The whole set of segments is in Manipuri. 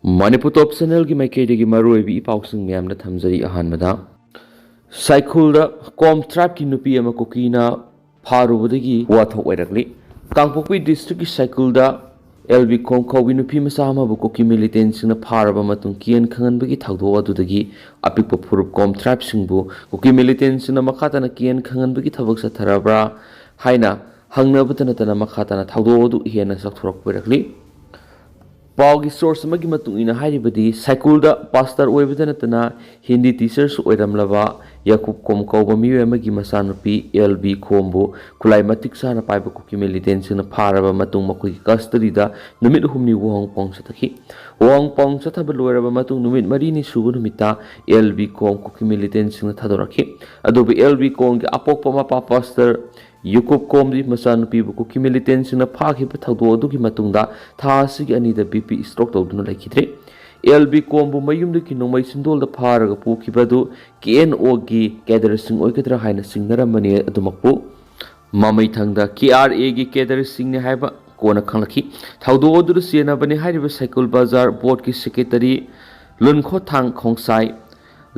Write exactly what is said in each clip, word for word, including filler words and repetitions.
ꯃꯅꯤꯄꯨꯔ ꯇꯣꯞ ꯆꯦꯅꯦꯜꯒꯤ ꯃꯥꯏꯀꯩꯗꯒꯤ ꯃꯔꯨꯑꯣꯏꯕ ꯏ ꯄꯥꯎꯁꯤꯡ ꯃꯌꯥꯝꯗ ꯊꯝꯖꯔꯤ꯫ ꯑꯍꯥꯟꯕꯗ, ꯁꯥꯏꯈꯨꯜꯗ ꯀꯣꯝ ꯇ꯭ꯔꯥꯏꯕꯀꯤ ꯅꯨꯄꯤ ꯑꯃ ꯀꯨꯀꯤꯅ ꯐꯥꯔꯨꯕꯗꯒꯤ ꯋꯥꯊꯣꯛ ꯑꯣꯏꯔꯛꯂꯤ꯫ ꯀꯥꯡꯄꯣꯛꯄꯤ ꯗꯤꯁꯇ꯭ꯔꯤꯛꯀꯤ ꯁꯥꯏꯈꯨꯜꯗ ꯑꯦꯜ ꯕꯤ ꯀꯣꯝ ꯀꯧꯕꯤ ꯅꯨꯄꯤ ꯃꯆꯥ ꯑꯃꯕꯨ ꯀꯨꯀꯤ ꯃꯤꯂꯤꯇꯦꯟꯁꯤꯡꯅ ꯐꯥꯔꯕ ꯃꯇꯨꯡ ꯀꯤꯌꯦꯟ ꯈꯪꯍꯟꯕꯒꯤ ꯊꯧꯗꯣꯛ ꯑꯗꯨꯗꯒꯤ ꯑꯄꯤꯛꯄ ꯐꯨꯔꯨꯞ ꯀꯣꯝ ꯇ꯭ꯔꯥꯏꯕꯁꯤꯡꯕꯨ ꯀꯨꯀꯤ ꯃꯤꯂꯤꯇꯦꯟꯁꯤꯡꯅ ꯃꯈꯥ ꯇꯥꯅ ꯀꯤꯌꯦꯟ ꯈꯪꯍꯟꯕꯒꯤ ꯊꯕꯛ ꯆꯠꯊꯔꯕ꯭ꯔꯥ ꯍꯥꯏꯅ ꯍꯪꯅꯕꯇ ꯅꯠꯇꯅ ꯃꯈꯥ ꯇꯥꯅ ꯊꯧꯗꯣꯛ ꯑꯗꯨ ꯍꯦꯟꯅ ꯆꯥꯎꯊꯣꯔꯛꯄ ꯑꯣꯏꯔꯛꯂꯤ꯫ ꯄꯥꯎꯒꯤ ꯁꯣꯔꯁ ꯑꯃꯒꯤ ꯃꯇꯨꯡ ꯏꯟꯅ ꯍꯥꯏꯔꯤꯕꯗꯤ, ꯁꯥꯏꯀꯨꯜꯗ ꯄꯥꯁꯇꯔ ꯑꯣꯏꯕꯗ ꯅꯠꯇꯅ ꯍꯤꯟꯗꯤ ꯇꯤꯆꯔꯁꯨ ꯑꯣꯏꯔꯝꯂꯕ ꯌꯥꯀꯨꯕ ꯀꯣꯝ ꯀꯧꯕ ꯃꯤꯑꯣꯏ ꯑꯃꯒꯤ ꯃꯆꯥꯅꯨꯄꯤ ꯑꯦꯜ ꯕꯤ ꯀꯣꯝꯕꯨ ꯈꯨꯠꯂꯥꯏ ꯃꯇꯤꯛ ꯆꯥꯅ ꯄꯥꯏꯕ ꯀꯨꯀꯤ ꯃꯤꯂꯤꯇꯦꯟꯁꯤꯡꯅ ꯐꯥꯔꯕ ꯃꯇꯨꯡ ꯃꯈꯣꯏꯒꯤ ꯀꯁꯇꯗꯤꯗ ꯅꯨꯃꯤꯠ ꯍꯨꯝꯅꯤ ꯋꯥꯍꯣꯡ ꯄꯥꯎꯍꯣꯡ ꯆꯠꯊꯈꯤ꯫ ꯋꯥꯍꯣꯡ ꯄꯥꯎꯍꯣꯡ ꯆꯠꯊꯕ ꯂꯣꯏꯔꯕ ꯃꯇꯨꯡ ꯅꯨꯃꯤꯠ ꯃꯔꯤꯅꯤ ꯁꯨꯕ ꯅꯨꯃꯤꯠꯇ ꯑꯦꯜ ꯕꯤ ꯀꯣꯝ ꯀꯨꯀꯤ ꯃꯤꯂꯤꯇꯦꯟꯁꯤꯡꯅ ꯊꯥꯗꯣꯔꯛꯈꯤ꯫ ꯑꯗꯨꯕꯨ ꯑꯦꯜ ꯕꯤ ꯀꯣꯝꯒꯤ ꯑꯄꯣꯛꯄ ꯃꯄꯥ ꯄꯥꯁꯇꯔ ꯌꯨꯀꯨꯞ ꯀꯣꯝꯗꯤ ꯃꯆꯥꯅꯨꯄꯤꯕꯨ ꯀꯨꯀꯤ ꯃꯤꯂꯤꯇꯦꯟꯁꯤꯡꯅ ꯐꯥꯈꯤꯕ ꯊꯧꯗꯣꯛ ꯑꯗꯨꯒꯤ ꯃꯇꯨꯡꯗ ꯊꯥ ꯑꯁꯤꯒꯤ ꯑꯅꯤꯗ ꯕꯤ ꯄꯤ ꯁ꯭ꯇ꯭ꯔꯣꯛ ꯇꯧꯗꯨꯅ ꯂꯩꯈꯤꯗ꯭ꯔꯦ꯫ ꯑꯦꯜ ꯕꯤ ꯀꯣꯝꯕꯨ ꯃꯌꯨꯝꯗꯒꯤ ꯅꯣꯡꯃꯩ ꯆꯤꯟꯗꯣꯜꯗ ꯐꯥꯔꯒ ꯄꯨꯈꯤꯕ ꯑꯗꯨ ꯀꯦ ꯑꯦꯟ ꯑꯣꯒꯤ ꯀꯦꯗꯔꯁꯤꯡ ꯑꯣꯏꯒꯗ꯭ꯔꯥ ꯍꯥꯏꯅ ꯆꯤꯡꯅꯔꯝꯕꯅꯤ꯫ ꯑꯗꯨꯃꯛꯄꯨ ꯃꯃꯩꯊꯪꯗ ꯀꯦ ꯑꯥꯔ ꯑꯦꯒꯤ ꯀꯦꯗꯔꯁꯤꯡꯅꯤ ꯍꯥꯏꯕ ꯀꯣꯟꯅ ꯈꯪꯂꯛꯈꯤ꯫ ꯊꯧꯗꯣꯛ ꯑꯗꯨꯗ ꯆꯦꯟꯅꯕꯅꯤ ꯍꯥꯏꯔꯤꯕ ꯁꯥꯏꯀꯨꯜ ꯕꯖꯥꯔ ꯕꯣꯔꯗꯀꯤ ꯁꯦꯀ꯭ꯔꯦꯇꯔꯤ ꯂꯨꯟꯈꯣꯊꯥꯡ ꯈꯣꯡꯁꯥꯏ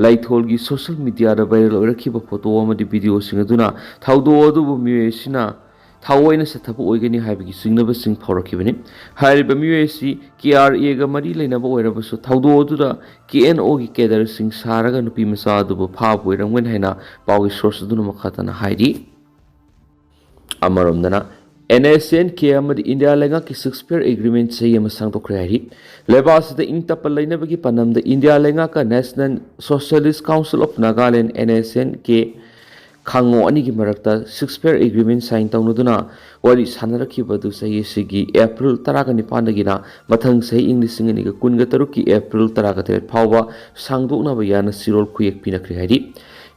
ꯂꯩꯊꯣꯜꯒꯤ ꯁꯣꯁꯤꯌꯦꯜ ꯃꯤꯗꯤꯌꯥꯗ ꯚꯥꯏꯔꯦꯜ ꯑꯣꯏꯔꯛꯈꯤꯕ ꯐꯣꯇꯣ ꯑꯃꯗꯤ ꯚꯤꯗꯤꯑꯣꯁꯤꯡ ꯑꯗꯨꯅ ꯊꯧꯗꯣꯛ ꯑꯗꯨꯕꯨ ꯃꯤꯑꯣꯏ ꯑꯁꯤꯅ ꯊꯑꯣꯏꯅ ꯆꯠꯊꯕ ꯑꯣꯏꯒꯅꯤ ꯍꯥꯏꯕꯒꯤ ꯆꯤꯡꯅꯕꯁꯤꯡ ꯐꯥꯎꯔꯛꯈꯤꯕꯅꯤ꯫ ꯍꯥꯏꯔꯤꯕ ꯃꯤꯑꯣꯏ ꯑꯁꯤ ꯀꯦ ꯑꯥꯔ ꯑꯦꯒ ꯃꯔꯤ ꯂꯩꯅꯕ ꯑꯣꯏꯔꯕꯁꯨ ꯊꯧꯗꯣꯛ ꯑꯗꯨꯗ ꯀꯦ ꯑꯦꯟ ꯑꯣꯒꯤ ꯀꯦꯗꯔꯁꯤꯡ ꯁꯥꯔꯒ ꯅꯨꯄꯤ ꯃꯆꯥ ꯑꯗꯨꯕꯨ ꯐꯥꯕ ꯑꯣꯏꯔꯝꯒꯅꯤ ꯍꯥꯏꯅ ꯄꯥꯎꯒꯤ ꯁꯣꯔꯁ ꯑꯗꯨꯅ ꯃꯈꯥ ꯇꯥꯅ ꯍꯥꯏꯔꯤ꯫ ꯑꯃꯔꯣꯝꯗꯅ, ꯑꯦꯟ ꯑꯦꯁ ꯑꯦꯟ ꯀꯦ ꯑꯃꯗꯤ ꯏꯟꯗꯤꯌꯥ ꯂꯩꯉꯥꯛꯀꯤ ꯁꯤꯛꯁ ꯄꯤꯌꯔ ꯑꯦꯒ꯭ꯔꯤꯃꯦꯟ ꯆꯍꯤ ꯑꯃ ꯁꯥꯡꯗꯣꯛꯈ꯭ꯔꯦ ꯍꯥꯏꯔꯤ꯫ ꯂꯩꯕꯥꯛ ꯑꯁꯤꯗ ꯏꯪ ꯇꯞꯄ ꯂꯩꯅꯕꯒꯤ ꯄꯥꯟꯗꯝꯗ ꯏꯟꯗꯤꯌꯥ ꯂꯩꯉꯥꯛꯀ National Socialist Council of Nagaland, N S N K, ꯈꯥꯡꯉꯣ ꯑꯅꯤꯒꯤ ꯃꯔꯛꯇ ꯁꯤꯛꯁ ꯄꯤꯌꯔ ꯑꯦꯒ꯭ꯔꯤꯃꯦꯟ ꯁꯥꯏꯟ ꯇꯧꯅꯗꯨꯅ ꯋꯥꯔꯤ ꯁꯥꯟꯅꯔꯛꯈꯤꯕ ꯑꯗꯨ ꯆꯍꯤ ꯑꯁꯤꯒꯤ ꯑꯦꯄ꯭ꯔꯤꯜ ꯇꯔꯥꯒ ꯅꯤꯄꯥꯟꯗꯒꯤꯅ ꯃꯊꯪ ꯆꯍꯤ ꯏꯪ ꯂꯤꯁꯤꯡ ꯑꯅꯤꯒ ꯀꯨꯟꯒ ꯇꯔꯨꯛꯀꯤ ꯑꯦꯄ꯭ꯔꯤꯜ ꯇꯔꯥꯒ ꯇꯔꯦꯠ ꯐꯥꯎꯕ ꯁꯥꯡꯗꯣꯛꯅꯕ ꯌꯥꯅ ꯆꯦꯔꯣꯜ ꯈꯨꯌꯦꯛ ꯄꯤꯅꯈ꯭ꯔꯦ ꯍꯥꯏꯔꯤ꯫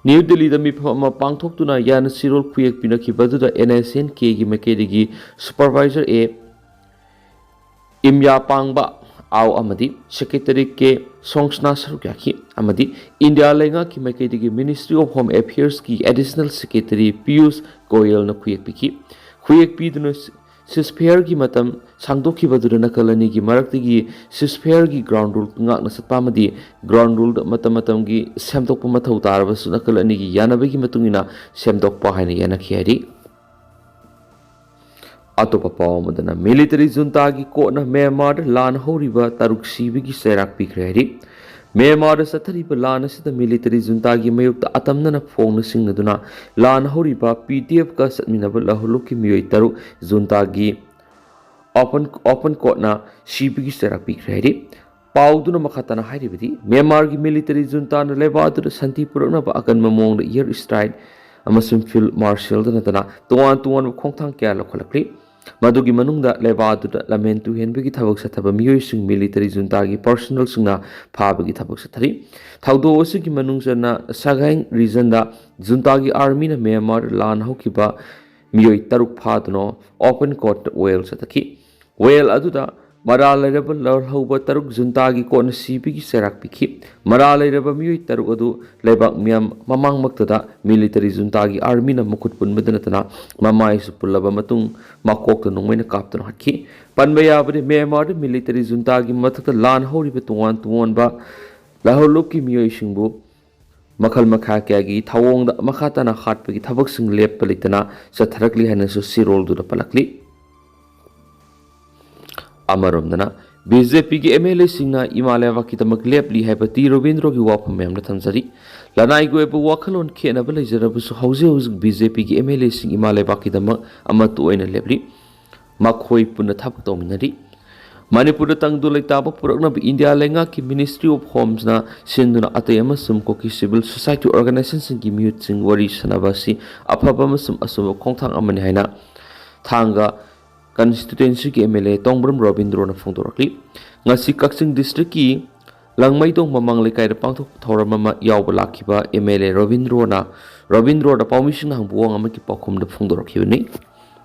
ꯅ꯭ꯌꯨ ꯗꯤꯜꯂꯤꯗ ꯃꯤꯐꯝ ꯑꯃ ꯄꯥꯡꯊꯣꯛꯇꯨꯅ ꯌꯥꯅ ꯆꯦꯔꯣꯜ ꯈꯨꯌꯦꯛ ꯄꯤꯅꯈꯤꯕ ꯑꯗꯨꯗ ꯑꯦꯟ ꯑꯦꯁ ꯑꯦꯟ ꯀꯦꯒꯤ ꯃꯥꯏꯀꯩꯗꯒꯤ ꯁꯨꯄꯔꯚꯥꯏꯖꯔ ꯑꯦ ꯏꯝꯌꯥ ꯄꯥꯡꯕ ꯑꯥꯎ ꯑꯃꯗꯤ ꯁꯦꯀ꯭ꯔꯦꯇꯔꯤ ꯀꯦ ꯁꯣꯡꯁꯅꯥ ꯁꯔꯨꯛ ꯌꯥꯈꯤ ꯑꯃꯗꯤ ꯏꯟꯗꯤꯌꯥ ꯂꯩꯉꯥꯛꯀꯤ ꯃꯥꯏꯀꯩꯗꯒꯤ Ministry of Home Affairs ꯀꯤ ꯑꯦꯗꯤꯁꯅꯦꯜ ꯁꯦꯀ꯭ꯔꯦꯇꯔꯤ ꯄꯤꯌꯨꯁ ꯒꯣꯌꯦꯜꯅ ꯈꯨꯌꯦꯛ ꯄꯤꯈꯤ꯫ ꯈꯨꯌꯦꯛ ꯄꯤꯗꯨꯅ ceasefire ꯒꯤ ꯃꯇꯝ ꯁꯥꯡꯗꯣꯛꯈꯤꯕꯗꯨꯗ ꯅꯥꯀꯜ ꯑꯅꯤꯒꯤ ꯃꯔꯛꯇꯒꯤ ceasefire ꯒꯤ ground rule ꯉꯥꯛꯅ ꯆꯠꯄ ꯑꯃꯗꯤ ground rule ꯗ ꯃꯇꯝ ꯃꯇꯝꯒꯤ ꯁꯦꯝꯗꯣꯛꯄ ꯃꯊꯧ ꯇꯥꯔꯕꯁꯨ ꯅꯥꯀꯜ ꯑꯅꯤꯒꯤ ꯌꯥꯅꯕꯒꯤ ꯃꯇꯨꯡ ꯏꯟꯅ ꯁꯦꯝꯗꯣꯛꯄ ꯍꯥꯏꯅ ꯌꯥꯅꯈꯤ ꯍꯥꯏꯔꯤ꯫ ꯑꯇꯣꯞꯄ ꯄꯥꯎ ꯑꯃꯗꯅ, military junta ꯒꯤ ꯀꯣꯠꯅ ꯃ꯭ꯌꯥꯟꯃꯥꯔꯗ ꯂꯥꯟ ꯍꯧꯔꯤꯕ ꯇꯔꯨꯛ ꯁꯤꯕꯒꯤ ꯆꯩꯔꯥꯛ ꯄꯤꯈ꯭ꯔꯦ ꯍꯥꯏꯔꯤ꯫ ꯃ꯭ꯌꯥꯟꯃꯥꯔꯗ ꯆꯠꯊꯔꯤꯕ ꯂꯥꯟ ꯑꯁꯤꯗ military junta ꯒꯤ ꯃꯥꯌꯣꯛꯇ ꯑꯇꯝꯅꯅ ꯐꯣꯡꯅ ꯁꯤꯡꯅꯗꯨꯅ ꯂꯥꯟ ꯍꯧꯔꯤꯕ P D F ꯀ ꯆꯠꯃꯤꯟꯅꯕ ꯂꯍꯧꯂꯨꯞꯀꯤ ꯃꯤꯑꯣꯏ ꯇꯔꯨꯛ junta ꯒꯤ open, open court ꯅ ꯁꯤꯕꯒꯤ ꯆꯩꯔꯥꯛ ꯄꯤꯈ꯭ꯔꯦ ꯍꯥꯏꯔꯤ꯫ ꯄꯥꯎꯗꯨꯅ ꯃꯈꯥ ꯇꯥꯅ ꯍꯥꯏꯔꯤꯕꯗꯤ, ꯃ꯭ꯌꯥꯟꯃꯥꯔꯒꯤ military junta ꯅ ꯂꯩꯕꯥꯛ ꯑꯗꯨꯗ ꯁꯥꯟꯇꯤ ꯄꯨꯔꯛꯅꯕ ꯑꯀꯟꯕ ꯃꯑꯣꯡꯗ air strike ꯑꯃꯁꯨꯡ field martial ꯗ ꯅꯠꯇꯅ ꯇꯣꯉꯥꯟ ꯇꯣꯉꯥꯟꯕ ꯈꯣꯡꯊꯥꯡ ꯀꯌꯥ ꯂꯧꯈꯠꯂꯛꯂꯤ꯫ ꯃꯗꯨꯒꯤ ꯃꯅꯨꯡꯗ ꯂꯩꯕꯥꯛ ꯑꯗꯨꯗ ꯂꯝꯍꯦꯟ ꯇꯨꯍꯦꯟꯕꯒꯤ ꯊꯕꯛ ꯆꯠꯊꯕ ꯃꯤꯑꯣꯏꯁꯤꯡ military junta ꯒꯤ personnel ꯁꯤꯡꯅ ꯐꯥꯕꯒꯤ ꯊꯕꯛ ꯆꯠꯊꯔꯤ꯫ ꯊꯧꯗꯣꯛ ꯑꯁꯤꯒꯤ ꯃꯅꯨꯡ ꯆꯟꯅ Sagaing region ꯗ junta ꯒꯤ army ꯅ ꯃ꯭ꯌꯥꯟꯃꯥꯔꯗ ꯂꯥꯟ ꯍꯧꯈꯤꯕ ꯃꯤꯑꯣꯏ ꯇꯔꯨꯛ ꯐꯥꯗꯨꯅ open court ꯇ ꯋꯥꯌꯦꯜ ꯆꯠꯊꯈꯤ꯫ ꯋꯥꯌꯦꯜ ꯑꯗꯨꯗ ꯃꯔꯥꯜ ꯂꯩꯔꯕ ꯂꯥꯜꯍꯧꯕ ꯇꯔꯨꯛ junta ꯒꯤ ꯀꯣꯠꯅ ꯁꯤꯕꯒꯤ ꯆꯩꯔꯥꯛ ꯄꯤꯈꯤ꯫ ꯃꯔꯥꯜ ꯂꯩꯔꯕ ꯃꯤꯑꯣꯏ ꯇꯔꯨꯛ ꯑꯗꯨ ꯂꯩꯕꯥꯛ ꯃꯤꯌꯥꯝ ꯃꯃꯥꯡꯃꯛꯇꯗ military junta ꯒꯤ army ꯅ ꯃꯈꯨꯠ ꯄꯨꯟꯕꯗ ꯅꯠꯇꯅ ꯃꯃꯥꯏꯁꯨ ꯄꯨꯜꯂꯕ ꯃꯇꯨꯡ ꯃꯀꯣꯛꯇ ꯅꯣꯡꯃꯩꯅ ꯀꯥꯞꯇꯨꯅ ꯍꯥꯠꯈꯤ꯫ ꯄꯟꯕ ꯌꯥꯕꯗꯤ, ꯃ꯭ꯌꯥꯟꯃꯥꯔꯗ military junta ꯒꯤ ꯃꯊꯛꯇ ꯂꯥꯟ ꯍꯧꯔꯤꯕ ꯇꯣꯉꯥꯟ ꯇꯣꯉꯥꯟꯕ ꯂꯍꯧꯂꯨꯞꯀꯤ ꯃꯤꯑꯣꯏꯁꯤꯡꯕꯨ ꯃꯈꯜ ꯃꯈꯥ ꯀꯌꯥꯒꯤ ꯊꯧꯑꯣꯡꯗ ꯃꯈꯥ ꯇꯥꯅ ꯍꯥꯠꯄꯒꯤ ꯊꯕꯛꯁꯤꯡ ꯂꯦꯞꯄ ꯂꯩꯇꯅ ꯆꯠꯊꯔꯛꯂꯤ ꯍꯥꯏꯅꯁꯨ ꯆꯦꯔꯣꯜꯗꯨꯗ ꯄꯜꯂꯛꯂꯤ꯫ ꯑꯃꯔꯣꯝꯗꯅ, B J P ꯒꯤ M L A ꯁꯤꯡꯅ ꯏꯃꯥ ꯂꯩꯕꯥꯛꯀꯤꯗꯃꯛ ꯂꯦꯞꯂꯤ ꯍꯥꯏꯕ ꯇꯤ ꯔꯣꯕꯤꯟꯗ꯭ꯔꯣꯒꯤ ꯋꯥꯐꯝ ꯃꯌꯥꯝꯅ ꯊꯝꯖꯔꯤ꯫ ꯂꯅꯥꯏꯒꯤ ꯑꯣꯏꯕ ꯋꯥꯈꯜꯂꯣꯟ ꯈꯦꯠꯅꯕ ꯂꯩꯖꯔꯕꯁꯨ, ꯍꯧꯖꯤꯛ ꯍꯧꯖꯤꯛ B J P ꯒꯤ M L A ꯁꯤꯡ ꯏꯃꯥ ꯂꯩꯕꯥꯛꯀꯤꯗꯃꯛ ꯑꯃꯠꯇ ꯑꯣꯏꯅ ꯂꯦꯞꯂꯤ꯫ ꯃꯈꯣꯏ ꯄꯨꯟꯅ ꯊꯕꯛ ꯇꯧꯃꯤꯟꯅꯔꯤ꯫ ꯃꯅꯤꯄꯨꯔꯗ ꯇꯪꯗꯨ ꯂꯩꯇꯥꯕ ꯄꯨꯔꯛꯅꯕ ꯏꯟꯗꯤꯌꯥ ꯂꯩꯉꯥꯛꯀꯤ Ministry of Homeꯅ ꯁꯤꯟꯗꯨꯅ ꯑꯇꯩ ꯑꯃꯁꯨꯡ ꯀꯨꯀꯤ civil society organizationꯁꯤꯡꯒꯤ ꯃꯤꯍꯨꯠꯁꯤꯡ ꯋꯥꯔꯤ ꯁꯥꯟꯅꯕ ꯑꯁꯤ ꯑꯐꯕ ꯑꯃꯁꯨꯡ ꯑꯆꯨꯝꯕ ꯈꯣꯡꯊꯥꯡ ꯑꯃꯅꯤ ꯍꯥꯏꯅ ꯊꯥꯡꯒ constituencyꯒꯤ M L A ꯇꯣꯡꯕ꯭ꯔꯝ ꯔꯣꯕꯤꯟꯗ꯭ꯔꯣꯅ ꯐꯣꯡꯗꯣꯔꯛꯂꯤ꯫ ꯉꯁꯤ ꯀꯛꯆꯤꯡ districtꯀꯤ ꯂꯪꯃꯩꯗꯣꯡ ꯃꯃꯥꯡ ꯂꯩꯀꯥꯏꯗ ꯄꯥꯡꯊꯣꯛꯄ ꯊꯧꯔꯝ ꯑꯃ ꯌꯥꯎꯕ ꯂꯥꯛꯈꯤꯕ M L A ꯔꯣꯕꯤꯟꯗ꯭ꯔꯣꯅ, ꯔꯣꯕꯤꯟꯗ꯭ꯔꯣꯗ ꯄꯥꯎꯃꯤꯁꯤꯡꯅ ꯍꯪꯕ ꯋꯥꯍꯪ ꯑꯃꯒꯤ ꯄꯥꯎꯈꯨꯝꯗ ꯐꯣꯡꯗꯣꯔꯛꯈꯤꯕꯅꯤ꯫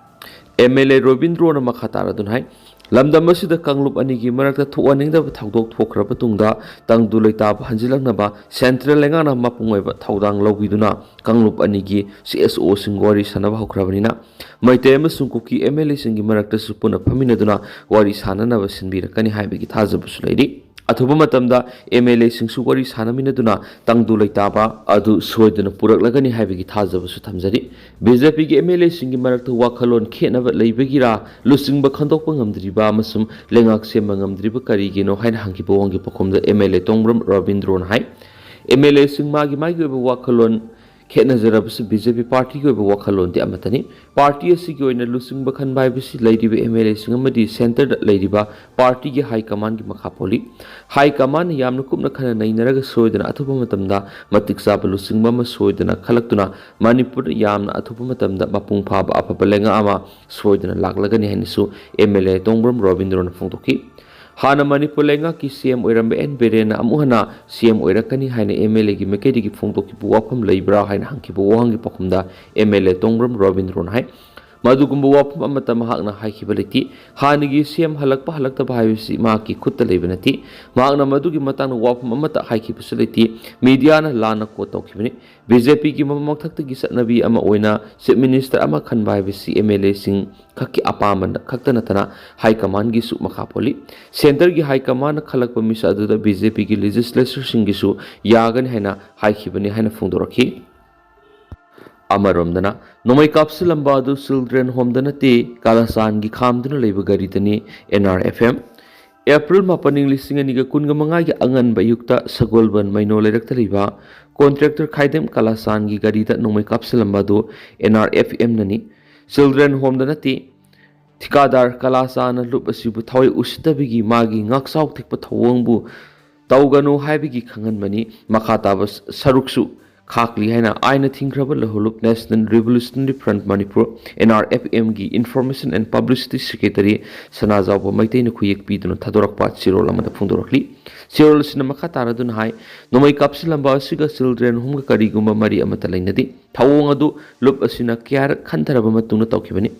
M L A ꯔꯣꯕꯤꯟꯗ꯭ꯔꯣꯅ ꯃꯈꯥ ꯇꯥꯔꯗꯨꯅ ꯍꯥꯏ, ꯂꯝꯗꯝ ꯑꯁꯤꯗ ꯀꯥꯡꯂꯨꯞ ꯑꯅꯤꯒꯤ ꯃꯔꯛꯇ ꯊꯣꯛꯍꯟꯅꯤꯡꯗꯕ ꯊꯧꯗꯣꯛ ꯊꯣꯛꯈ꯭ꯔꯕ ꯇꯨꯡꯗ ꯇꯪꯗꯨ ꯂꯩꯇꯥꯕ ꯍꯟꯖꯤꯜꯂꯛꯅꯕ ꯁꯦꯟꯇ꯭ꯔꯦꯜ ꯂꯩꯉꯥꯛꯅ ꯃꯄꯨꯡ ꯑꯣꯏꯕ ꯊꯧꯗꯥꯡ ꯂꯧꯕꯤꯗꯨꯅ ꯀꯥꯡꯂꯨꯞ ꯑꯅꯤꯒꯤ ꯁꯤ ꯑꯦꯁ ꯑꯣꯁꯤꯡ ꯋꯥꯔꯤ ꯁꯥꯟꯅꯕ ꯍꯧꯈ꯭ꯔꯕꯅꯤꯅ ꯃꯩꯇꯩ ꯑꯃꯁꯨꯡ ꯀꯨꯀꯤ ꯑꯦꯝ ꯑꯦꯜ ꯑꯦꯁꯤꯡꯒꯤ ꯃꯔꯛꯇꯁꯨ ꯄꯨꯟꯅ ꯐꯝꯃꯤꯟꯅꯗꯨꯅ ꯋꯥꯔꯤ ꯁꯥꯟꯅꯅꯕ ꯁꯤꯟꯕꯤꯔꯛꯀꯅꯤ ꯍꯥꯏꯕꯒꯤ ꯊꯥꯖꯕꯁꯨ ꯂꯩꯔꯤ꯫ ꯑꯊꯨꯕ ꯃꯇꯝꯗ ꯑꯦꯝ ꯑꯦꯜ ꯑꯦꯁꯤꯡꯁꯨ ꯋꯥꯔꯤ ꯁꯥꯟꯅꯃꯤꯟꯅꯗꯨꯅ ꯇꯪꯗꯨ ꯂꯩꯇꯥꯕ ꯑꯗꯨ ꯁꯣꯏꯗꯅ ꯄꯨꯔꯛꯂꯒꯅꯤ ꯍꯥꯏꯕꯒꯤ ꯊꯥꯖꯕꯁꯨ ꯊꯝꯖꯔꯤ꯫ ꯕꯤ ꯖꯦ ꯄꯤꯒꯤ ꯑꯦꯝ ꯑꯦꯜ ꯑꯦꯁꯤꯡꯒꯤ ꯃꯔꯛꯇ ꯋꯥꯈꯜꯂꯣꯟ ꯈꯦꯠꯅꯕ ꯂꯩꯕꯒꯤꯔꯥ, ꯂꯨꯆꯤꯡꯕ ꯈꯟꯗꯣꯛꯄ ꯉꯝꯗ꯭ꯔꯤꯕ ꯑꯃꯁꯨꯡ ꯂꯩꯉꯥꯛ ꯁꯦꯝꯕ ꯉꯝꯗ꯭ꯔꯤꯕ ꯀꯔꯤꯒꯤꯅꯣ ꯍꯥꯏꯅ ꯍꯪꯈꯤꯕ ꯋꯥꯍꯪꯒꯤ ꯄꯥꯎꯈꯨꯝꯗ ꯑꯦꯝ ꯑꯦꯜ ꯑꯦ ꯇꯣꯡꯕ꯭ꯔꯝ ꯔꯕꯤꯟꯗ꯭ꯔꯣꯅ ꯍꯥꯏ, ꯑꯦꯝ ꯑꯦꯜ ꯑꯦꯁꯤꯡ ꯃꯥꯒꯤ ꯃꯥꯒꯤ ꯑꯣꯏꯕ ꯋꯥꯈꯜꯂꯣꯟ ꯈꯦꯠꯅꯖꯔꯕꯁꯨ ꯕꯤ ꯖꯦ ꯄꯤ ꯄꯥꯔꯇꯤꯒꯤ ꯑꯣꯏꯕ ꯋꯥꯈꯜꯂꯣꯟꯗꯤ ꯑꯃꯠꯇꯅꯤ꯫ ꯄꯥꯔꯇꯤ ꯑꯁꯤꯒꯤ ꯑꯣꯏꯅ ꯂꯨꯆꯤꯡꯕ ꯈꯟꯕ ꯍꯥꯏꯕꯁꯤ ꯂꯩꯔꯤꯕ ꯑꯦꯝ ꯑꯦꯜ ꯑꯦꯁꯤꯡ ꯑꯃꯗꯤ ꯁꯦꯟꯇꯔꯗ ꯂꯩꯔꯤꯕ ꯄꯥꯔꯇꯤꯒꯤ ꯍꯥꯏ ꯀꯃꯥꯟꯒꯤ ꯃꯈꯥ ꯄꯣꯜꯂꯤ꯫ ꯍꯥꯏ ꯀꯃꯥꯟꯅ ꯌꯥꯝꯅ ꯀꯨꯞꯅ ꯈꯟꯅ ꯅꯩꯅꯔꯒ ꯁꯣꯏꯗꯅ ꯑꯊꯨꯕ ꯃꯇꯝꯗ ꯃꯇꯤꯛ ꯆꯥꯕ ꯂꯨꯆꯤꯡꯕ ꯑꯃ ꯁꯣꯏꯗꯅ ꯈꯜꯂꯛꯇꯨꯅ ꯃꯅꯤꯄꯨꯔꯗ ꯌꯥꯝꯅ ꯑꯊꯨꯕ ꯃꯇꯝꯗ ꯃꯄꯨꯡ ꯐꯥꯕ ꯑꯐꯕ ꯂꯩꯉꯥꯛ ꯑꯃ ꯁꯣꯏꯗꯅ ꯂꯥꯛꯂꯒꯅꯤ ꯍꯥꯏꯅꯁꯨ ꯑꯦꯝ ꯑꯦꯜ ꯑꯦ ꯇꯣꯡꯕ꯭ꯔꯝ ꯔꯕꯤꯟꯗ꯭ꯔꯣꯅ ꯐꯣꯡꯗꯣꯛꯈꯤ꯫ ꯍꯥꯟꯅ ꯃꯅꯤꯄꯨꯔ ꯂꯩꯉꯥꯛꯀꯤ ꯁꯤ ꯑꯦꯝ ꯑꯣꯏꯔꯝꯕ ꯑꯦꯟ ꯕꯤꯔꯦꯟꯅ ꯑꯃꯨꯛ ꯍꯟꯅ ꯁꯤ ꯑꯦꯝ ꯑꯣꯏꯔꯛꯀꯅꯤ ꯍꯥꯏꯅ ꯑꯦꯝ ꯑꯦꯜ ꯑꯦꯒꯤ ꯃꯥꯏꯀꯩꯗꯒꯤ ꯐꯣꯡꯗꯣꯛꯈꯤꯕ ꯋꯥꯐꯝ ꯂꯩꯕ꯭ꯔꯥ ꯍꯥꯏꯅ ꯍꯪꯈꯤꯕ ꯋꯥꯍꯪꯒꯤ ꯄꯥꯎꯈꯨꯝꯗ ꯑꯦꯝ ꯑꯦꯜ ꯑꯦ ꯇꯣꯡꯕ꯭ꯔꯝ ꯔꯕꯤꯟꯗ꯭ꯔꯣꯅ ꯍꯥꯏ, ꯃꯗꯨꯒꯨꯝꯕ ꯋꯥꯐꯝ ꯑꯃꯠꯇ ꯃꯍꯥꯛꯅ ꯍꯥꯏꯈꯤꯕ ꯂꯩꯇꯦ꯫ ꯍꯥꯟꯅꯒꯤ ꯁꯤ ꯑꯦꯝ ꯍꯜꯂꯛꯄ ꯍꯜꯂꯛꯇꯕ ꯍꯥꯏꯕꯁꯤ ꯃꯍꯥꯛꯀꯤ ꯈꯨꯠꯇ ꯂꯩꯕ ꯅꯠꯇꯦ꯫ ꯃꯍꯥꯛꯅ ꯃꯗꯨꯒꯤ ꯃꯇꯥꯡꯗ ꯋꯥꯐꯝ ꯑꯃꯠꯇ ꯍꯥꯏꯈꯤꯕꯁꯨ ꯂꯩꯇꯦ꯫ ꯃꯤꯗꯤꯌꯥꯅ ꯂꯥꯟꯅ ꯀꯣꯠ ꯇꯧꯈꯤꯕꯅꯤ꯫ ꯕꯤ ꯖꯦ ꯄꯤꯒꯤ ꯃꯊꯛꯇꯒꯤ ꯆꯠꯅꯕꯤ ꯑꯃ ꯑꯣꯏꯅ ꯆꯤꯐ ꯃꯤꯅꯤꯁꯇꯔ ꯑꯃ ꯈꯟꯕ ꯍꯥꯏꯕꯁꯤ ꯑꯦꯝ ꯑꯦꯜ ꯑꯦꯁꯤꯡ ꯈꯛꯀꯤ ꯑꯄꯥꯝꯕ ꯈꯛꯇ ꯅꯠꯇꯅ ꯍꯥꯏ ꯀꯃꯥꯟꯒꯤꯁꯨ ꯃꯈꯥ ꯄꯣꯜꯂꯤ꯫ ꯁꯦꯟꯇꯔꯒꯤ ꯍꯥꯏ ꯀꯃꯥꯟꯅ ꯈꯜꯂꯛꯄ ꯃꯤꯁꯛ ꯑꯗꯨꯗ ꯕꯤ ꯖꯦ ꯄꯤꯒꯤ ꯂꯦꯖꯤꯁꯂꯦꯆꯔꯁꯤꯡꯒꯤꯁꯨ ꯌꯥꯒꯅꯤ ꯍꯥꯏꯅ ꯍꯥꯏꯈꯤꯕꯅꯤ ꯍꯥꯏꯅ ꯐꯣꯡꯗꯣꯔꯛꯈꯤ꯫ ꯑꯃꯔꯣꯝꯗꯅ ꯅꯣꯡꯃꯩ ꯀꯥꯞꯁꯤꯜꯂꯝꯕ ꯑꯗꯨ ꯆꯤꯜꯗ꯭ꯔꯦꯟ ꯍꯣꯝꯗ ꯅꯠꯇꯦ, ꯀꯥꯂꯥꯆꯥꯟꯒꯤ ꯈꯥꯝꯗꯨꯅ ꯂꯩꯕ ꯒꯥꯔꯤꯗꯅꯤ꯫ N R F M. April ꯃꯥꯄꯟ, ꯏꯪ ꯂꯤꯁꯤꯡ ꯑꯅꯤꯒ ꯀꯨꯟꯒ ꯃꯉꯥꯒꯤ ꯑꯉꯟꯕ ꯑꯌꯨꯛꯇ ꯁꯒꯣꯜꯕꯟ ꯃꯩꯅꯣ ꯂꯩꯔꯛꯇ ꯂꯩꯕ ꯀꯣꯟꯇ꯭ꯔꯦꯛꯇꯔ ꯈꯥꯏꯗꯦꯝ ꯀꯥꯂꯥꯆꯥꯟꯒꯤ ꯒꯥꯔꯤꯗ ꯅꯣꯡꯃꯩ ꯀꯥꯞꯁꯤꯜꯂꯝꯕ ꯑꯗꯨ ꯑꯦꯟ ꯑꯥꯔ ꯑꯦꯐ ꯑꯦꯝꯅꯅꯤ꯫ ꯆꯤꯜꯗ꯭ꯔꯦꯟ ꯍꯣꯝꯗ ꯅꯠꯇꯦ꯫ ꯊꯤꯀꯥꯗꯥꯔ ꯀꯥꯂꯥꯆꯥꯟꯅ ꯂꯨꯞ ꯑꯁꯤꯕꯨ ꯊꯋꯥꯏ ꯎꯁꯤꯠꯇꯕꯒꯤ ꯃꯥꯒꯤ ꯉꯥꯛꯆꯥꯎ ꯊꯦꯛꯄ ꯊꯧꯑꯣꯡꯕꯨ ꯇꯧꯒꯅꯨ ꯍꯥꯏꯕꯒꯤ ꯈꯪꯍꯟꯕꯅꯤ꯫ ꯃꯈꯥ ꯇꯥꯕ ꯁꯔꯨꯛꯁꯨ ꯈꯥꯛꯂꯤ ꯍꯥꯏꯅ ꯑꯥꯏꯟꯅ ꯊꯤꯡꯈ꯭ꯔꯕ ꯂꯍꯨꯂꯨꯞ national revolutionary front Manipur, N R F ꯑꯦꯝꯒꯤ information and publicity secretary Sanajaoba ꯃꯩꯇꯩꯅ ꯈꯨꯌꯦꯛ ꯄꯤꯗꯨꯅ ꯊꯥꯗꯣꯔꯛꯄ ꯆꯦꯔꯣꯜ ꯑꯃꯗ ꯐꯣꯡꯗꯣꯔꯛꯂꯤ꯫ ꯆꯦꯔꯣꯜ ꯑꯁꯤꯅ ꯃꯈꯥ ꯇꯥꯔꯗꯨꯅ ꯍꯥꯏ, ꯅꯣꯡꯃꯩ ꯀꯥꯞꯁꯤꯜꯂꯝꯕ ꯑꯁꯤꯒ ꯆꯤꯜꯗ꯭ꯔꯦꯟ ꯍꯣꯝꯒ ꯀꯔꯤꯒꯨꯝꯕ ꯃꯔꯤ ꯑꯃꯠꯇ ꯂꯩꯅꯗꯦ꯫ ꯊꯧꯑꯣꯡ ꯑꯗꯨ ꯂꯨꯞ ꯑꯁꯤꯅ ꯀꯌꯥꯔꯛ ꯈꯟꯊꯔꯕ ꯃꯇꯨꯡꯗ ꯇꯧꯈꯤꯕꯅꯤ꯫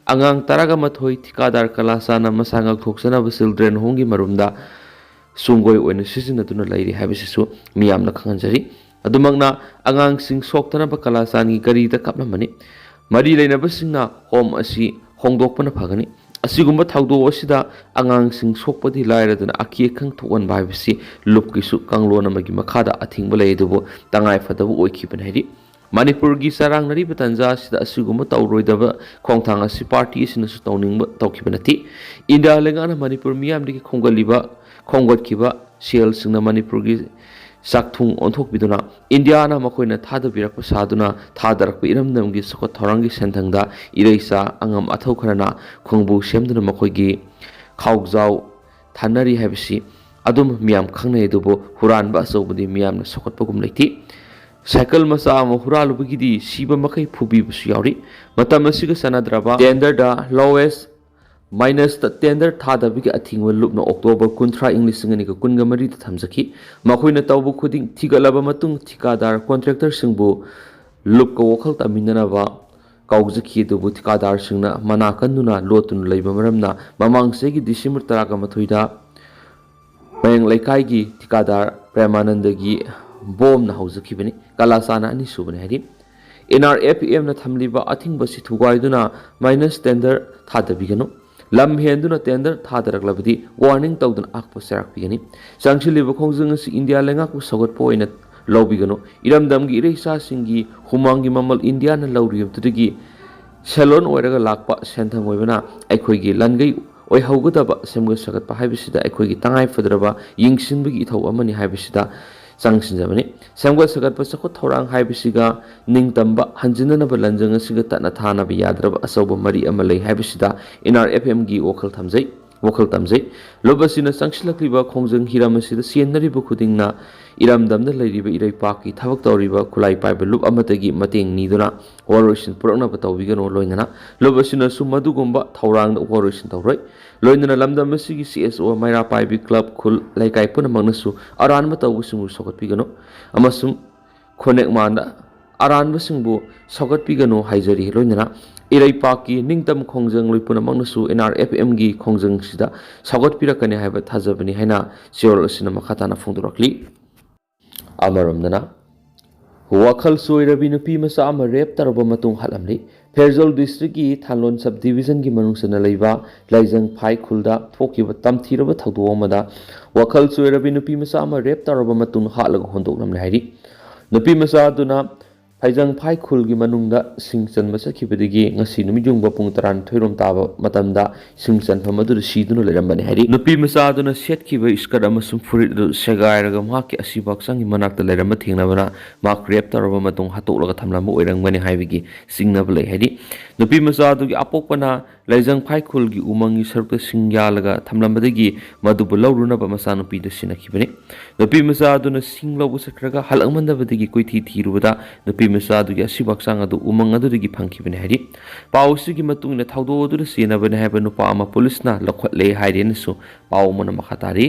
ꯑꯉꯥꯡ ꯇꯔꯥꯒ ꯃꯥꯊꯣꯏ ꯊꯤꯀꯥꯗꯥꯔ ꯀꯂꯥꯁꯥꯅ ꯃꯁꯥ ꯉꯥꯛꯊꯣꯛꯆꯅꯕ ꯆꯤꯜꯗ꯭ꯔꯦꯟ ꯍꯣꯝꯒꯤ ꯃꯔꯨꯝꯗ ꯁꯨꯡꯒꯣꯏ ꯑꯣꯏꯅ ꯁꯤꯖꯤꯟꯅꯗꯨꯅ ꯂꯩꯔꯤ ꯍꯥꯏꯕꯁꯤꯁꯨ ꯃꯤꯌꯥꯝꯅ ꯈꯪꯍꯟꯖꯔꯤ꯫ ꯑꯗꯨꯃꯛꯅ ꯑꯉꯥꯡꯁꯤꯡ ꯁꯣꯛꯇꯅꯕ ꯀꯂꯥꯆꯥꯟꯒꯤ ꯒꯥꯔꯤꯗ ꯀꯥꯞꯂꯝꯕꯅꯤ꯫ ꯃꯔꯤ ꯂꯩꯅꯕꯁꯤꯡꯅ ꯍꯣꯝ ꯑꯁꯤ ꯍꯣꯡꯗꯣꯛꯄꯅ ꯐꯒꯅꯤ꯫ ꯑꯁꯤꯒꯨꯝꯕ ꯊꯧꯗꯣꯛ ꯑꯁꯤꯗ ꯑꯉꯥꯡꯁꯤꯡ ꯁꯣꯛꯄꯗꯤ ꯂꯥꯏꯔꯗꯅ ꯑꯀꯤ ꯑꯈꯪ ꯊꯣꯛꯍꯟꯕ ꯍꯥꯏꯕꯁꯤ ꯂꯨꯞꯀꯤꯁꯨ ꯀꯥꯡꯂꯣꯟ ꯑꯃꯒꯤ ꯃꯈꯥꯗ ꯑꯊꯤꯡꯕ ꯂꯩ, ꯑꯗꯨꯕꯨ ꯇꯉꯥꯏ ꯐꯗꯕ ꯑꯣꯏꯈꯤꯕꯅꯤ ꯍꯥꯏꯔꯤ꯫ ꯃꯅꯤꯄꯨꯔꯒꯤ ꯆꯔꯥꯡꯅꯔꯤꯕ ꯇꯥꯟꯖꯥ ꯑꯁꯤꯗ ꯑꯁꯤꯒꯨꯝꯕ ꯇꯧꯔꯣꯏꯗꯕ ꯈꯣꯡꯊꯥꯡ ꯑꯁꯤ ꯄꯥꯔꯇꯤ ꯑꯁꯤꯅꯁꯨ ꯇꯧꯅꯤꯡꯕ ꯇꯧꯈꯤꯕ ꯅꯠꯇꯦ꯫ ꯏꯟꯗꯤꯌꯥ ꯂꯩꯉꯥꯛꯅ ꯃꯅꯤꯄꯨꯔ ꯃꯤꯌꯥꯝꯗꯒꯤ ꯈꯣꯝꯒꯠꯂꯤꯕ, ꯈꯣꯝꯒꯠꯈꯤꯕ ꯁꯦꯜꯁꯤꯡꯅ ꯃꯅꯤꯄꯨꯔꯒꯤ ꯆꯥꯛꯊꯨꯡ ꯑꯣꯟꯊꯣꯛꯄꯤꯗꯨꯅ ꯏꯟꯗꯤꯌꯥꯅ ꯃꯈꯣꯏꯅ ꯊꯥꯗꯕꯤꯔꯛꯄ ꯁꯥꯗꯨꯅ ꯊꯥꯗꯔꯛꯄ ꯏꯔꯝꯗꯝꯒꯤ ꯆꯥꯎꯈꯠ ꯊꯧꯔꯥꯡꯒꯤ ꯁꯦꯟꯊꯪꯗ ꯏꯔꯩꯆꯥ ꯑꯉꯝ ꯑꯊꯧ ꯈꯔꯅ ꯈꯣꯡꯕꯨ ꯁꯦꯝꯗꯨꯅ ꯃꯈꯣꯏꯒꯤ ꯈꯥꯎꯖꯥꯎ ꯊꯥꯅꯔꯤ ꯍꯥꯏꯕꯁꯤ ꯑꯗꯨꯝ ꯃꯤꯌꯥꯝ ꯈꯪꯅꯩ꯫ ꯑꯗꯨꯕꯨ ꯍꯨꯔꯥꯟꯕ ꯑꯆꯧꯕꯗꯤ ꯃꯤꯌꯥꯝꯅ ꯁꯧꯒꯠꯄꯒꯨꯝ ꯂꯩꯇꯦ꯫ ꯁꯥꯏꯀꯜ ꯃꯆꯥ ꯑꯃ ꯍꯨꯔꯥꯜꯂꯨꯕꯒꯤꯗꯤ ꯁꯤꯕ ꯃꯈꯩ ꯐꯨꯕꯤꯕꯁꯨ ꯌꯥꯎꯔꯤ꯫ ꯃꯇꯝ ꯑꯁꯤꯒ ꯆꯥꯟꯅꯗ꯭ꯔꯕ ꯇꯦꯟꯗꯔꯗ ꯂꯣꯋꯦꯁ ꯃꯥꯏꯅꯁꯇ ꯇꯦꯟꯗꯔ ꯊꯥꯗꯕꯒꯤ ꯑꯊꯤꯡꯕ ꯂꯨꯞꯅ ꯑꯣꯛꯇꯣꯕꯔ ꯀꯨꯟꯊ꯭ꯔꯥ, ꯏꯪ ꯂꯤꯁꯤꯡ ꯑꯅꯤꯒ ꯀꯨꯟꯒ ꯃꯔꯤꯗ ꯊꯝꯖꯈꯤ꯫ ꯃꯈꯣꯏꯅ ꯇꯧꯕ ꯈꯨꯗꯤꯡ ꯊꯤꯒꯠꯂꯕ ꯃꯇꯨꯡ ꯊꯤꯀꯥꯗꯥꯔ ꯀꯣꯟꯇ꯭ꯔꯦꯛꯇꯔꯁꯤꯡꯕꯨ ꯂꯨꯞꯀ ꯋꯥꯈꯜ ꯇꯥꯃꯤꯟꯅꯅꯕ ꯀꯧꯖꯈꯤ, ꯑꯗꯨꯕꯨ ꯊꯤꯀꯥꯗꯥꯔꯁꯤꯡꯅ ꯃꯅꯥ ꯀꯟꯗꯨꯅ ꯂꯣꯠꯇꯨꯅ ꯂꯩꯕ ꯃꯔꯝꯅ ꯃꯃꯥꯡ ꯆꯍꯤꯒꯤ ꯗꯤꯁꯦꯝꯕꯔ ꯇꯔꯥꯒ ꯃꯥꯊꯣꯏꯗ ꯃꯌꯥꯡ ꯂꯩꯀꯥꯏꯒꯤ ꯊꯤꯀꯥꯗꯥꯔ ꯄ꯭ꯔꯦꯃꯥꯅꯟꯗꯒꯤ ꯕꯣꯝꯅ ꯍꯧꯖꯈꯤꯕꯅꯤ꯫ ꯀꯂꯥꯆꯥꯅ ꯑꯅꯤꯁꯨꯕꯅꯤ ꯍꯥꯏꯔꯤ꯫ ꯑꯦꯟ ꯑꯥꯔ ꯑꯦꯐ ꯑꯦꯝꯅ ꯊꯝꯂꯤꯕ ꯑꯊꯤꯡꯕ ꯑꯁꯤ ꯊꯨꯒꯥꯏꯗꯨꯅ ꯃꯥꯏꯅꯁ ꯇꯦꯟꯗꯔ ꯊꯥꯗꯕꯤꯒꯅꯨ꯫ ꯂꯝ ꯍꯦꯟꯗꯨꯅ ꯇꯦꯟꯗꯔ ꯊꯥꯗꯔꯛꯂꯕꯗꯤ ꯋꯥꯔꯅꯤꯡ ꯇꯧꯗꯨꯅ ꯑꯀꯛꯄ ꯆꯩꯔꯥꯛ ꯄꯤꯒꯅꯤ꯫ ꯆꯪꯁꯤꯜꯂꯤꯕ ꯈꯣꯡꯖꯪ ꯑꯁꯤ ꯏꯟꯗꯤꯌꯥ ꯂꯩꯉꯥꯛꯄꯨ ꯁꯧꯒꯠꯄ ꯑꯣꯏꯅ ꯂꯧꯕꯤꯒꯅꯨ꯫ ꯏꯔꯝꯗꯝꯒꯤ ꯏꯔꯩꯆꯥꯁꯤꯡꯒꯤ ꯍꯨꯃꯥꯡꯒꯤ ꯃꯃꯜ ꯏꯟꯗꯤꯌꯥꯅ ꯂꯧꯔꯤꯕꯗꯨꯗꯒꯤ ꯁꯦꯜꯂꯣꯟ ꯑꯣꯏꯔꯒ ꯂꯥꯛꯄ ꯁꯦꯟꯊꯪ ꯑꯣꯏꯕꯅ ꯑꯩꯈꯣꯏꯒꯤ ꯂꯟꯒꯩ ꯑꯣꯏꯍꯧꯒꯗꯕ ꯁꯦꯝꯒꯠ ꯁꯥꯒꯠꯄ ꯍꯥꯏꯕꯁꯤꯗ ꯑꯩꯈꯣꯏꯒꯤ ꯇꯉꯥꯏ ꯐꯗ꯭ꯔꯕ ꯌꯦꯡꯁꯤꯟꯕꯒꯤ ꯏꯊꯧ ꯑꯃꯅꯤ ꯍꯥꯏꯕꯁꯤꯗ ꯆꯪꯁꯤꯟꯖꯕꯅꯤ꯫ ꯁꯦꯝꯒꯠ ꯁꯥꯒꯠꯄ ꯆꯥꯎꯈꯠ ꯊꯧꯔꯥꯡ ꯍꯥꯏꯕꯁꯤꯒ ꯅꯤꯡꯇꯝꯕ ꯍꯟꯖꯤꯟꯅꯅꯕ ꯂꯟꯖꯪ ꯑꯁꯤꯒ ꯇꯠꯅ ꯊꯥꯅꯕ ꯌꯥꯗ꯭ꯔꯕ ꯑꯆꯧꯕ ꯃꯔꯤ ꯑꯃ ꯂꯩ ꯍꯥꯏꯕꯁꯤꯗ ꯑꯦꯟ ꯑꯥꯔ ꯑꯦꯐ ꯑꯦꯝꯒꯤ ꯋꯥꯈꯜ ꯊꯝꯖꯩ, ꯋꯥꯈꯜ ꯇꯝꯖꯩ꯫ ꯂꯨꯞ ꯑꯁꯤꯅ ꯆꯪꯁꯤꯜꯂꯛꯂꯤꯕ ꯈꯣꯡꯖꯪ ꯍꯤꯔꯝ ꯑꯁꯤꯗ ꯆꯦꯟꯅꯔꯤꯕ ꯈꯨꯗꯤꯡꯅ ꯏꯔꯝꯗꯝꯗ ꯂꯩꯔꯤꯕ ꯏꯔꯩꯄꯥꯛꯀꯤ ꯊꯕꯛ ꯇꯧꯔꯤꯕ ꯈꯨꯠꯂꯥꯏ ꯄꯥꯏꯕ ꯂꯨꯞ ꯑꯃꯠꯇꯒꯤ ꯃꯇꯦꯡ ꯅꯤꯗꯨꯅ ꯋꯥꯔꯣꯏꯁꯤꯟ ꯄꯨꯔꯛꯅꯕ ꯇꯧꯕꯤꯒꯅꯨ꯫ ꯂꯣꯏꯅꯅ ꯂꯨꯞ ꯑꯁꯤꯅꯁꯨ ꯃꯗꯨꯒꯨꯝꯕ ꯊꯧꯔꯥꯡꯗ ꯋꯥꯔꯣꯏꯁꯤꯟ ꯇꯧꯔꯣꯏ꯫ ꯂꯣꯏꯅꯅ ꯂꯝꯗꯝ ꯑꯁꯤꯒꯤ ꯁꯤ ꯑꯦꯁ ꯑꯣ, ꯃꯩꯔꯥ ꯄꯥꯏꯕꯤ ꯀ꯭ꯂꯕ, ꯈꯨꯜ, ꯂꯩꯀꯥꯏ ꯄꯨꯝꯅꯃꯛꯅꯁꯨ ꯑꯔꯥꯟꯕ ꯇꯧꯕꯁꯤꯡꯕꯨ ꯁꯧꯒꯠꯄꯤꯒꯅꯨ ꯑꯃꯁꯨꯡ ꯈꯣꯅꯦꯛꯃꯥꯟꯗ ꯑꯔꯥꯟꯕꯁꯤꯡꯕꯨ ꯁꯧꯒꯠꯄꯤꯒꯅꯨ ꯍꯥꯏꯖꯔꯤ꯫ ꯂꯣꯏꯅꯅ ꯏꯔꯩꯄꯥꯛꯀꯤ ꯅꯤꯡꯇꯝ ꯈꯣꯡꯖꯪ ꯂꯣꯏ ꯄꯨꯝꯅꯃꯛꯅꯁꯨ ꯑꯦꯟ ꯑꯥꯔ ꯑꯦꯐ ꯑꯦꯝꯒꯤ ꯈꯣꯡꯖꯪꯁꯤꯗ ꯁꯧꯒꯠꯄꯤꯔꯛꯀꯅꯤ ꯍꯥꯏꯕ ꯊꯥꯖꯕꯅꯤ ꯍꯥꯏꯅ ꯆꯦꯔꯣꯜ ꯑꯁꯤꯅ ꯃꯈꯥ ꯇꯥꯅ ꯐꯣꯡꯗꯣꯔꯛꯂꯤ꯫ ꯑꯃꯔꯣꯝꯗꯅ, ꯋꯥꯈꯜ ꯆꯣꯏꯔꯕꯤ ꯅꯨꯄꯤ ꯃꯆꯥ ꯑꯃ ꯔꯦꯞ ꯇꯧꯔꯕ ꯃꯇꯨꯡ ꯍꯥꯠꯂꯝꯂꯤ꯫ ꯐꯦꯔꯖꯧ ꯗꯤꯁꯇ꯭ꯔꯤꯛꯀꯤ ꯊꯥꯟꯂꯣꯟ ꯁꯕ ꯗꯤꯕꯤꯖꯟꯒꯤ ꯃꯅꯨꯡ ꯆꯟꯅ ꯂꯩꯕ ꯂꯥꯏꯖꯪ ꯐꯥꯏ ꯈꯨꯜꯗ ꯊꯣꯛꯈꯤꯕ ꯇꯝꯊꯤꯔꯕ ꯊꯧꯗꯣꯛ ꯑꯃꯗ ꯋꯥꯈꯜ ꯆꯣꯏꯔꯕꯤ ꯅꯨꯄꯤ ꯃꯆꯥ ꯑꯃ ꯔꯦꯞ ꯇꯧꯔꯕ ꯃꯇꯨꯡ ꯍꯥꯠꯂꯒ ꯍꯨꯟꯗꯣꯛꯂꯝꯂꯦ ꯍꯥꯏꯔꯤ꯫ ꯅꯨꯄꯤ ꯃꯆꯥ ꯑꯗꯨꯅ ꯐꯩꯖꯪ ꯐꯥꯏ ꯈꯨꯜꯒꯤ ꯃꯅꯨꯡꯗ ꯁꯤꯡ ꯆꯟꯕ ꯆꯠꯈꯤꯕꯗꯒꯤ ꯉꯁꯤ ꯅꯨꯃꯤꯠ ꯌꯨꯡꯕ ꯄꯨꯡ ꯇꯔꯥꯅꯤꯊꯣꯏ ꯔꯣꯝ ꯇꯥꯕ ꯃꯇꯝꯗ ꯁꯤꯡ ꯆꯟꯐꯝ ꯑꯗꯨꯗ ꯁꯤꯗꯨꯅ ꯂꯩꯔꯝꯕꯅꯤ ꯍꯥꯏꯔꯤ꯫ ꯅꯨꯄꯤ ꯃꯆꯥ ꯑꯗꯨꯅ ꯁꯦꯠꯈꯤꯕ ꯏꯁꯀꯔꯠ ꯑꯃꯁꯨꯡ ꯐꯨꯔꯤꯠ ꯑꯗꯨ ꯁꯦꯒꯥꯏꯔꯒ ꯃꯍꯥꯛꯀꯤ ꯑꯁꯤꯕ ꯍꯛꯆꯥꯡꯒꯤ ꯃꯅꯥꯛꯇ ꯂꯩꯔꯝꯕ ꯊꯦꯡꯅꯕꯅ ꯃꯍꯥꯛ ꯔꯦꯞ ꯇꯧꯔꯕ ꯃꯇꯨꯡ ꯍꯥꯠꯇꯣꯛꯂꯒ ꯊꯝꯂꯝꯕ ꯑꯣꯏꯔꯝꯒꯅꯤ ꯍꯥꯏꯕꯒꯤ ꯆꯤꯡꯅꯕ ꯂꯩ ꯍꯥꯏꯔꯤ꯫ ꯅꯨꯄꯤ ꯃꯆꯥ ꯑꯗꯨꯒꯤ ꯑꯄꯣꯛꯄꯅ ꯂꯥꯏꯖꯪ ꯐꯥꯏ ꯈꯨꯜꯒꯤ ꯎꯃꯪꯒꯤ ꯁꯔꯨꯛꯇ ꯁꯤꯡ ꯌꯥꯜꯂꯒ ꯊꯝꯂꯝꯕꯗꯒꯤ ꯃꯗꯨꯕꯨ ꯂꯧꯔꯨꯅꯕ ꯃꯆꯥꯅꯨꯄꯤꯗꯨ ꯁꯤꯟꯅꯈꯤꯕꯅꯤ꯫ ꯅꯨꯄꯤ ꯃꯆꯥ ꯑꯗꯨꯅ ꯁꯤꯡ ꯂꯧꯕ ꯆꯠꯈ꯭ꯔꯒ ꯍꯜꯂꯛꯃꯟꯗꯕꯗꯒꯤ ꯀꯣꯏꯊꯤ ꯊꯤꯔꯨꯕꯗ ꯅꯨꯄꯤ ꯃꯆꯥ ꯑꯗꯨꯒꯤ ꯑꯁꯤꯕ ꯍꯛꯆꯥꯡ ꯑꯗꯨ ꯎꯃꯪ ꯑꯗꯨꯗꯒꯤ ꯐꯪꯈꯤꯕꯅꯤ ꯍꯥꯏꯔꯤ꯫ ꯄꯥꯎ ꯑꯁꯤꯒꯤ ꯃꯇꯨꯡ ꯏꯟꯅ ꯊꯧꯗꯣꯛ ꯑꯗꯨꯗ ꯆꯦꯟꯅꯕꯅꯤ ꯍꯥꯏꯕ ꯅꯨꯄꯥ ꯑꯃ ꯄꯨꯂꯤꯁꯅ ꯂꯧꯈꯠꯂꯦ ꯍꯥꯏꯔꯦꯅꯁꯨ ꯄꯥꯎ ꯑꯃꯅ ꯃꯈꯥ ꯇꯥꯔꯤ꯫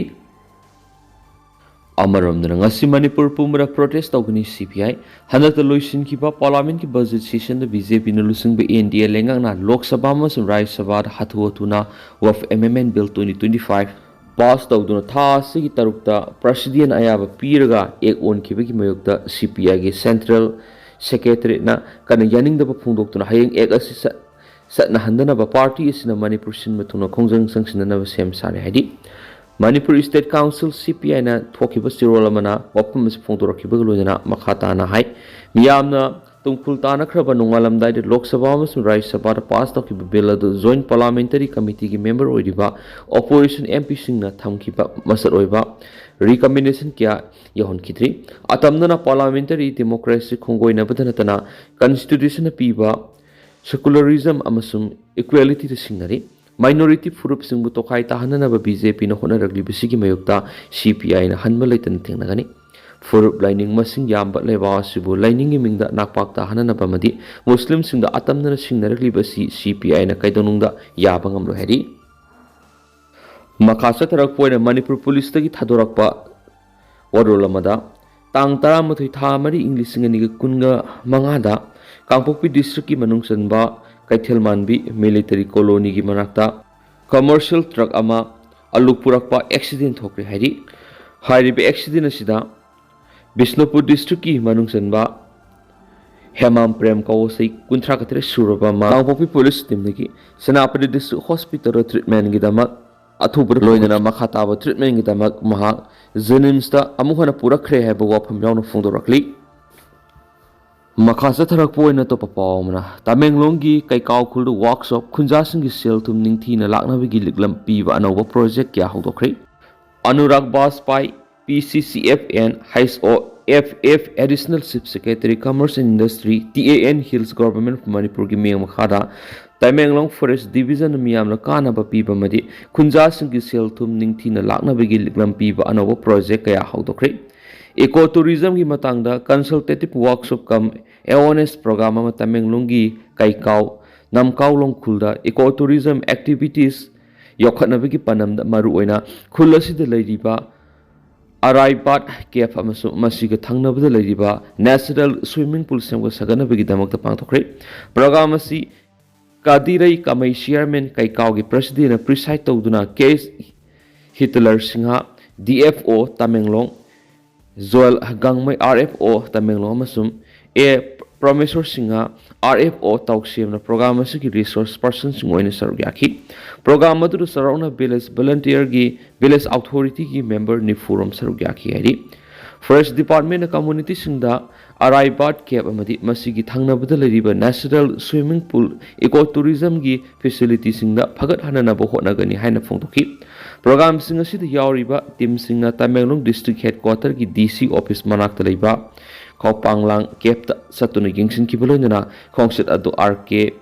ꯑꯃꯔꯣꯝꯗꯅ ꯉꯁꯤ ꯃꯅꯤꯄꯨꯔ ꯄꯨꯝꯕꯗ ꯄ꯭ꯔꯣꯇꯦꯁ ꯇꯧꯒꯅꯤ ꯁꯤ ꯄꯤ ꯑꯥꯏ꯫ ꯍꯟꯗꯛꯇ ꯂꯣꯏꯁꯤꯟꯈꯤꯕ ꯄꯥꯔꯂꯥꯃꯦꯟꯠꯀꯤ ꯕꯖꯦꯠ ꯁꯦꯁꯟꯗ ꯕꯤ ꯖꯦ ꯄꯤꯅ ꯂꯨꯆꯤꯡꯕ ꯑꯦꯟ ꯗꯤ ꯑꯦ ꯂꯩꯉꯥꯛꯅ ꯂꯣꯛ ꯁꯚꯥ ꯑꯃꯁꯨꯡ ꯔꯥꯖ꯭ꯌ ꯁꯚꯥꯗ ꯍꯥꯊꯨ ꯍꯥꯊꯨꯅ Waqf amendment bill twenty twenty five pass ꯇꯧꯗꯨꯅ ꯊꯥ ꯑꯁꯤꯒꯤ ꯇꯔꯨꯛꯇ ꯄ꯭ꯔꯁꯤꯗꯦꯟ ꯑꯌꯥꯕ ꯄꯤꯔꯒ ꯑꯦꯛ ꯑꯣꯟꯈꯤꯕꯒꯤ ꯃꯥꯌꯣꯛꯇ ꯁꯤ ꯄꯤ ꯑꯥꯏꯒꯤ ꯁꯦꯟꯇ꯭ꯔꯦꯜ ꯁꯦꯀ꯭ꯔꯦꯇꯔꯤꯌꯦꯠꯅ ꯀꯟꯅ ꯌꯥꯅꯤꯡꯗꯕ ꯐꯣꯡꯗꯣꯛꯇꯨꯅ ꯍꯌꯦꯡ ꯑꯦꯛ ꯑꯁꯤ ꯆꯠ-, ꯆꯠꯅꯍꯟꯗꯅꯕ ꯄꯥꯔꯇꯤ ꯑꯁꯤꯅ ꯃꯅꯤꯄꯨꯔ ꯁꯤꯟꯕ ꯊꯨꯡꯅ ꯈꯣꯡꯖꯪ ꯆꯪꯁꯤꯟꯅꯅꯕ ꯁꯦꯝ ꯁꯥꯔꯦ ꯍꯥꯏꯔꯤ꯫ ꯃꯅꯤꯄꯨꯔ ꯁ꯭ꯇꯦꯠ ꯀꯥꯎꯟꯁꯤꯜ ꯁꯤ ꯄꯤ ꯑꯥꯏꯅ ꯊꯣꯛꯈꯤꯕ ꯆꯦꯔꯣꯜ ꯑꯃꯅ ꯋꯥꯐꯝ ꯑꯁꯤ ꯐꯣꯡꯗꯣꯔꯛꯈꯤꯕꯒ ꯂꯣꯏꯅꯅ ꯃꯈꯥ ꯇꯥꯅ ꯍꯥꯏ, ꯃꯤꯌꯥꯝꯅ ꯇꯨꯡꯈꯨꯜ ꯇꯥꯟꯅꯈ꯭ꯔꯕ ꯅꯣꯡꯉꯥꯜꯂꯝꯗꯥꯏꯗ ꯂꯣꯛ ꯁꯚꯥ ꯑꯃꯁꯨꯡ ꯔꯥꯖ꯭ꯌ ꯁꯚꯥꯗ ꯄꯥꯁ ꯇꯧꯈꯤꯕ ꯕꯤꯜ ꯑꯗꯨ ꯖꯣꯏꯟꯠ ꯄꯥꯔꯂꯥꯃꯦꯟꯇꯔꯤ ꯀꯃꯤꯇꯤꯒꯤ ꯃꯦꯝꯕꯔ ꯑꯣꯏꯔꯤꯕ ꯑꯣꯄꯣꯖꯤꯁꯟ ꯑꯦꯝ ꯄꯤꯁꯤꯡꯅ ꯊꯝꯈꯤꯕ ꯃꯆꯠ ꯑꯣꯏꯕ ꯔꯤꯀꯃꯦꯟꯗꯦꯁꯟ ꯀꯌꯥ ꯌꯥꯎꯍꯟꯈꯤꯗ꯭ꯔꯤ꯫ ꯑꯇꯝꯅꯅ ꯄꯥꯔꯂꯥꯃꯦꯟꯇꯔꯤ ꯗꯦꯃꯣꯀ꯭ꯔꯦꯁꯤ ꯈꯣꯡꯒꯣꯏꯅꯕꯇ ꯅꯠꯇꯅ ꯀꯟꯁꯇꯤꯇ꯭ꯌꯨꯁꯟꯅ ꯄꯤꯕ ꯁꯦꯀꯨꯂꯔꯤꯖꯝ ꯑꯃꯁꯨꯡ ꯏꯀ꯭ꯋꯦꯂꯤꯇꯤꯗ ꯁꯤꯡꯅꯔꯤ꯫ ꯃꯥꯏꯅꯣꯔꯤꯇꯤ ꯐꯨꯔꯨꯞꯁꯤꯡꯕꯨ ꯇꯣꯈꯥꯏ ꯇꯥꯍꯟꯅꯅꯕ ꯕꯤ ꯖꯦ ꯄꯤꯅ ꯍꯣꯠꯅꯔꯛꯂꯤꯕꯁꯤꯒꯤ ꯃꯥꯌꯣꯛꯇ ꯁꯤ ꯄꯤ ꯑꯥꯏꯅ ꯍꯟꯕ ꯂꯩꯇꯅ ꯊꯦꯡꯅꯒꯅꯤ꯫ ꯐꯨꯔꯨꯞ ꯂꯥꯏꯅꯤꯡ ꯃꯁꯤꯡ ꯌꯥꯝꯕ ꯂꯩꯕꯥꯛ ꯑꯁꯤꯕꯨ ꯂꯥꯏꯅꯤꯡꯒꯤ ꯃꯤꯡꯗ ꯅꯥꯛꯄꯥꯛ ꯇꯥꯍꯟꯅꯅꯕ ꯑꯃꯗꯤ ꯃꯨꯁꯂꯤꯝꯁꯤꯡꯗ ꯑꯇꯝꯅꯅ ꯁꯤꯡꯅꯔꯛꯂꯤꯕ ꯑꯁꯤ ꯁꯤ ꯄꯤ ꯑꯥꯏꯅ ꯀꯩꯗꯧꯅꯨꯡꯗ ꯌꯥꯕ ꯉꯝꯂꯣꯏ ꯍꯥꯏꯔꯤ꯫ ꯃꯈꯥ ꯆꯠꯊꯔꯛꯄ ꯑꯣꯏꯅ ꯃꯅꯤꯄꯨꯔ ꯄꯨꯂꯤꯁꯇꯒꯤ ꯊꯥꯗꯣꯔꯛꯄ ꯋꯥꯔꯣꯜ ꯑꯃꯗ, ꯇꯥꯡ ꯇꯔꯥꯃꯥꯊꯣꯏ ꯊꯥ ꯃꯔꯤ ꯏꯪ ꯂꯤꯁꯤꯡ ꯑꯅꯤꯒ ꯀꯨꯟꯒ ꯃꯉꯥꯗ ꯀꯥꯡꯄꯣꯛꯄꯤ ꯗꯤꯁꯇ꯭ꯔꯤꯛꯀꯤ ꯃꯅꯨꯡ ꯆꯟꯕ ꯀꯩꯊꯦꯜ ꯃꯥꯟꯕꯤ ꯃꯤꯂꯤꯇꯔꯤ ꯀꯣꯂꯣꯅꯤꯒꯤ ꯃꯅꯥꯛꯇ ꯀꯃꯔꯁꯤꯌꯦꯜ ꯇ꯭ꯔꯛ ꯑꯃ ꯑꯂꯨ ꯄꯨꯔꯛꯄ ꯑꯦꯛꯁꯤꯗꯦꯟ ꯊꯣꯛꯈ꯭ꯔꯦ ꯍꯥꯏꯔꯤ꯫ ꯍꯥꯏꯔꯤꯕ ꯑꯦꯛꯁꯤꯗꯦꯟ ꯑꯁꯤꯗ ꯕꯤꯁꯅꯨꯄꯨꯔ ꯗꯤꯁꯇ꯭ꯔꯤꯛꯀꯤ ꯃꯅꯨꯡ ꯆꯟꯕ ꯍꯦꯃꯥꯝ ꯄ꯭ꯔꯦꯝ ꯀꯧꯕ ꯆꯍꯤ ꯀꯨꯟꯊ꯭ꯔꯥ ꯇꯔꯦꯠ ꯁꯨꯔꯕ ꯑꯃ ꯀꯥꯡꯄꯣꯛꯄꯤ ꯄꯨꯂꯤꯁ ꯇꯤꯝꯗꯒꯤ ꯁꯦꯅꯥꯄꯇꯤ ꯗꯤꯁꯇ꯭ꯔꯤꯛ ꯍꯣꯁꯄꯤꯇꯥꯜꯗ ꯇ꯭ꯔꯤꯠꯃꯦꯟꯒꯤꯗꯃꯛ ꯑꯊꯨꯕꯗ ꯂꯣꯏꯅꯅ ꯃꯈꯥ ꯇꯥꯕ ꯇ꯭ꯔꯤꯠꯃꯦꯟꯒꯤꯗꯃꯛ ꯃꯍꯥꯛ ꯖꯦꯅꯤꯝꯁꯇ ꯑꯃꯨꯛ ꯍꯟꯅ ꯄꯨꯔꯛꯈ꯭ꯔꯦ ꯍꯥꯏꯕ ꯋꯥꯐꯝ ꯌꯥꯎꯅ ꯐꯣꯡꯗꯣꯔꯛꯂꯤ꯫ ꯃꯈꯥ ꯆꯠꯊꯔꯛꯄ ꯑꯣꯏꯅ ꯑꯇꯣꯞꯄ ꯄꯥꯎ ꯑꯃꯅ, ꯇꯃꯦꯡꯂꯣꯡꯒꯤ ꯀꯩꯀꯥꯎ ꯈꯨꯜꯗ ꯋꯥꯔꯛꯁꯣꯞ ꯈꯨꯟꯖꯥꯁꯤꯡꯒꯤ ꯁꯦꯜ ꯊꯨꯝ ꯅꯤꯡꯊꯤꯅ ꯂꯥꯛꯅꯕꯒꯤ ꯂꯤꯛꯂꯝ ꯄꯤꯕ ꯑꯅꯧꯕ ꯄ꯭ꯔꯣꯖꯦꯛ ꯀꯌꯥ ꯍꯧꯗꯣꯛꯈ꯭ꯔꯦ꯫ Anurag ꯕꯥꯖꯄꯥꯏ, P C C F and H O F F Additional Chief Secretary Commerce and Industry, T A N Hills Government of ꯃꯅꯤꯄꯨꯔꯒꯤ ꯃꯤꯠꯌꯦꯡ ꯃꯈꯥꯗ ꯇꯃꯦꯡꯂꯣꯡ ꯐꯣꯔꯦꯁ ꯗꯤꯕꯤꯖꯟꯅ ꯃꯤꯌꯥꯝꯅ ꯀꯥꯟꯅꯕ ꯄꯤꯕ ꯑꯃꯗꯤ ꯈꯨꯟꯖꯥꯁꯤꯡꯒꯤ ꯁꯦꯜ ꯊꯨꯝ ꯅꯤꯡꯊꯤꯅ ꯂꯥꯛꯅꯕꯒꯤ ꯂꯤꯛꯂꯝ ꯄꯤꯕ ꯑꯅꯧꯕ ꯄ꯭ꯔꯣꯖꯦꯛ ꯀꯌꯥ ꯍꯧꯗꯣꯛꯈ꯭ꯔꯦ꯫ ꯏꯀꯣ ꯇꯨꯔꯤꯖꯝꯒꯤ ꯃꯇꯥꯡꯗ consultative workshop cum awareness program ꯑꯃ ꯇꯃꯦꯡꯂꯣꯡꯒꯤ ꯀꯩꯀꯥꯎ ꯅꯝꯀꯥꯎ ꯂꯣꯡꯈꯨꯜꯗ ꯏꯀꯣ ꯇꯨꯔꯤꯖꯝ activities ꯌꯣꯛꯈꯠꯅꯕꯒꯤ ꯄꯥꯟꯗꯝꯗ ꯃꯔꯨꯑꯣꯏꯅ ꯈꯨꯜ ꯑꯁꯤꯗ ꯂꯩꯔꯤꯕ ꯑꯔꯥꯏꯕꯥꯠ ꯀꯦꯞ ꯑꯃꯁꯨꯡ ꯃꯁꯤꯒ ꯊꯪꯅꯕꯗ ꯂꯩꯔꯤꯕ natural swimming pool ꯁꯦꯝꯒꯠ ꯁꯥꯒꯠꯅꯕꯒꯤꯗꯃꯛꯇ ꯄꯥꯡꯊꯣꯛꯈ꯭ꯔꯦ꯫ ꯄ꯭ꯔꯣꯒ꯭ꯔꯥꯝ ꯑꯁꯤ ꯀꯥꯗꯤꯔꯩ ꯀꯃꯩ ꯆꯤꯌꯔꯃꯦꯟ ꯀꯩꯀꯥꯎꯒꯤ ꯄ꯭ꯔꯁꯤꯗꯦꯟꯅ ꯄ꯭ꯔꯤꯁꯥꯏꯗ ꯇꯧꯗꯨꯅ K Hitler Singh, D F O Tamenglong, Joel Gangmei, R F O Tamenglong, ꯑꯃꯁꯨꯡ A Prameshwar Singh, R F O ꯇꯥꯎꯁꯦꯝꯅ ꯄ꯭ꯔꯣꯒ꯭ꯔꯥꯝ ꯑꯁꯤꯒꯤ ꯔꯤꯁꯣꯔꯁ ꯄꯔꯁꯟꯁꯤꯡ ꯑꯣꯏꯅ ꯁꯔꯨꯛ ꯌꯥꯈꯤ꯫ ꯄ꯭ꯔꯣꯒ꯭ꯔꯥꯝ ꯑꯗꯨꯗ ꯆꯥꯎꯔꯥꯛꯅ ꯚꯤꯂꯦꯖ ꯚꯣꯂꯟꯇꯤꯌꯔꯒꯤ, ꯚꯤꯂꯦꯖ ꯑꯣꯊꯣꯔꯤꯇꯤꯒꯤ ꯃꯦꯝꯕꯔ ꯅꯤꯐꯨꯔꯣꯝ ꯁꯔꯨꯛ ꯌꯥꯈꯤ ꯍꯥꯏꯔꯤ꯫ ꯐꯣꯔꯦꯁ ꯗꯤꯄꯥꯔꯠꯃꯦꯟꯅ ꯀꯝꯃꯨꯅꯤꯇꯤꯁꯤꯡꯗ ꯑꯔꯥꯏꯕꯥꯠ ꯀꯦꯞ ꯑꯃꯗꯤ ꯃꯁꯤꯒꯤ ꯊꯪꯅꯕꯗ ꯂꯩꯔꯤꯕ natural swimming pool, eco tourismꯒꯤ facilityꯁꯤꯡꯗ ꯐꯒꯠꯍꯟꯅꯅꯕ ꯍꯣꯠꯅꯒꯅꯤ ꯍꯥꯏꯅ ꯐꯣꯡꯗꯣꯛꯈꯤ꯫ ꯄ꯭ꯔꯣꯒ꯭ꯔꯥꯝꯁꯤꯡ ꯑꯁꯤꯗ ꯌꯥꯎꯔꯤꯕ ꯇꯤꯝꯁꯤꯡꯅ ꯇꯃꯦꯡꯂꯣꯡ ꯗꯤꯁꯇ꯭ꯔꯤꯛ ꯍꯦꯗꯀ꯭ꯋꯥꯇꯔꯒꯤ D C ꯑꯣꯐꯤꯁ ꯃꯅꯥꯛꯇ ꯂꯩꯕ ꯈꯧꯄꯥꯡꯂꯥꯡ ꯀꯦꯞꯇ ꯆꯠꯇꯨꯅ ꯌꯦꯡꯁꯤꯟꯈꯤꯕ ꯂꯣꯏꯅꯅ ꯈꯣꯡꯆꯠ ꯑꯗꯨ R K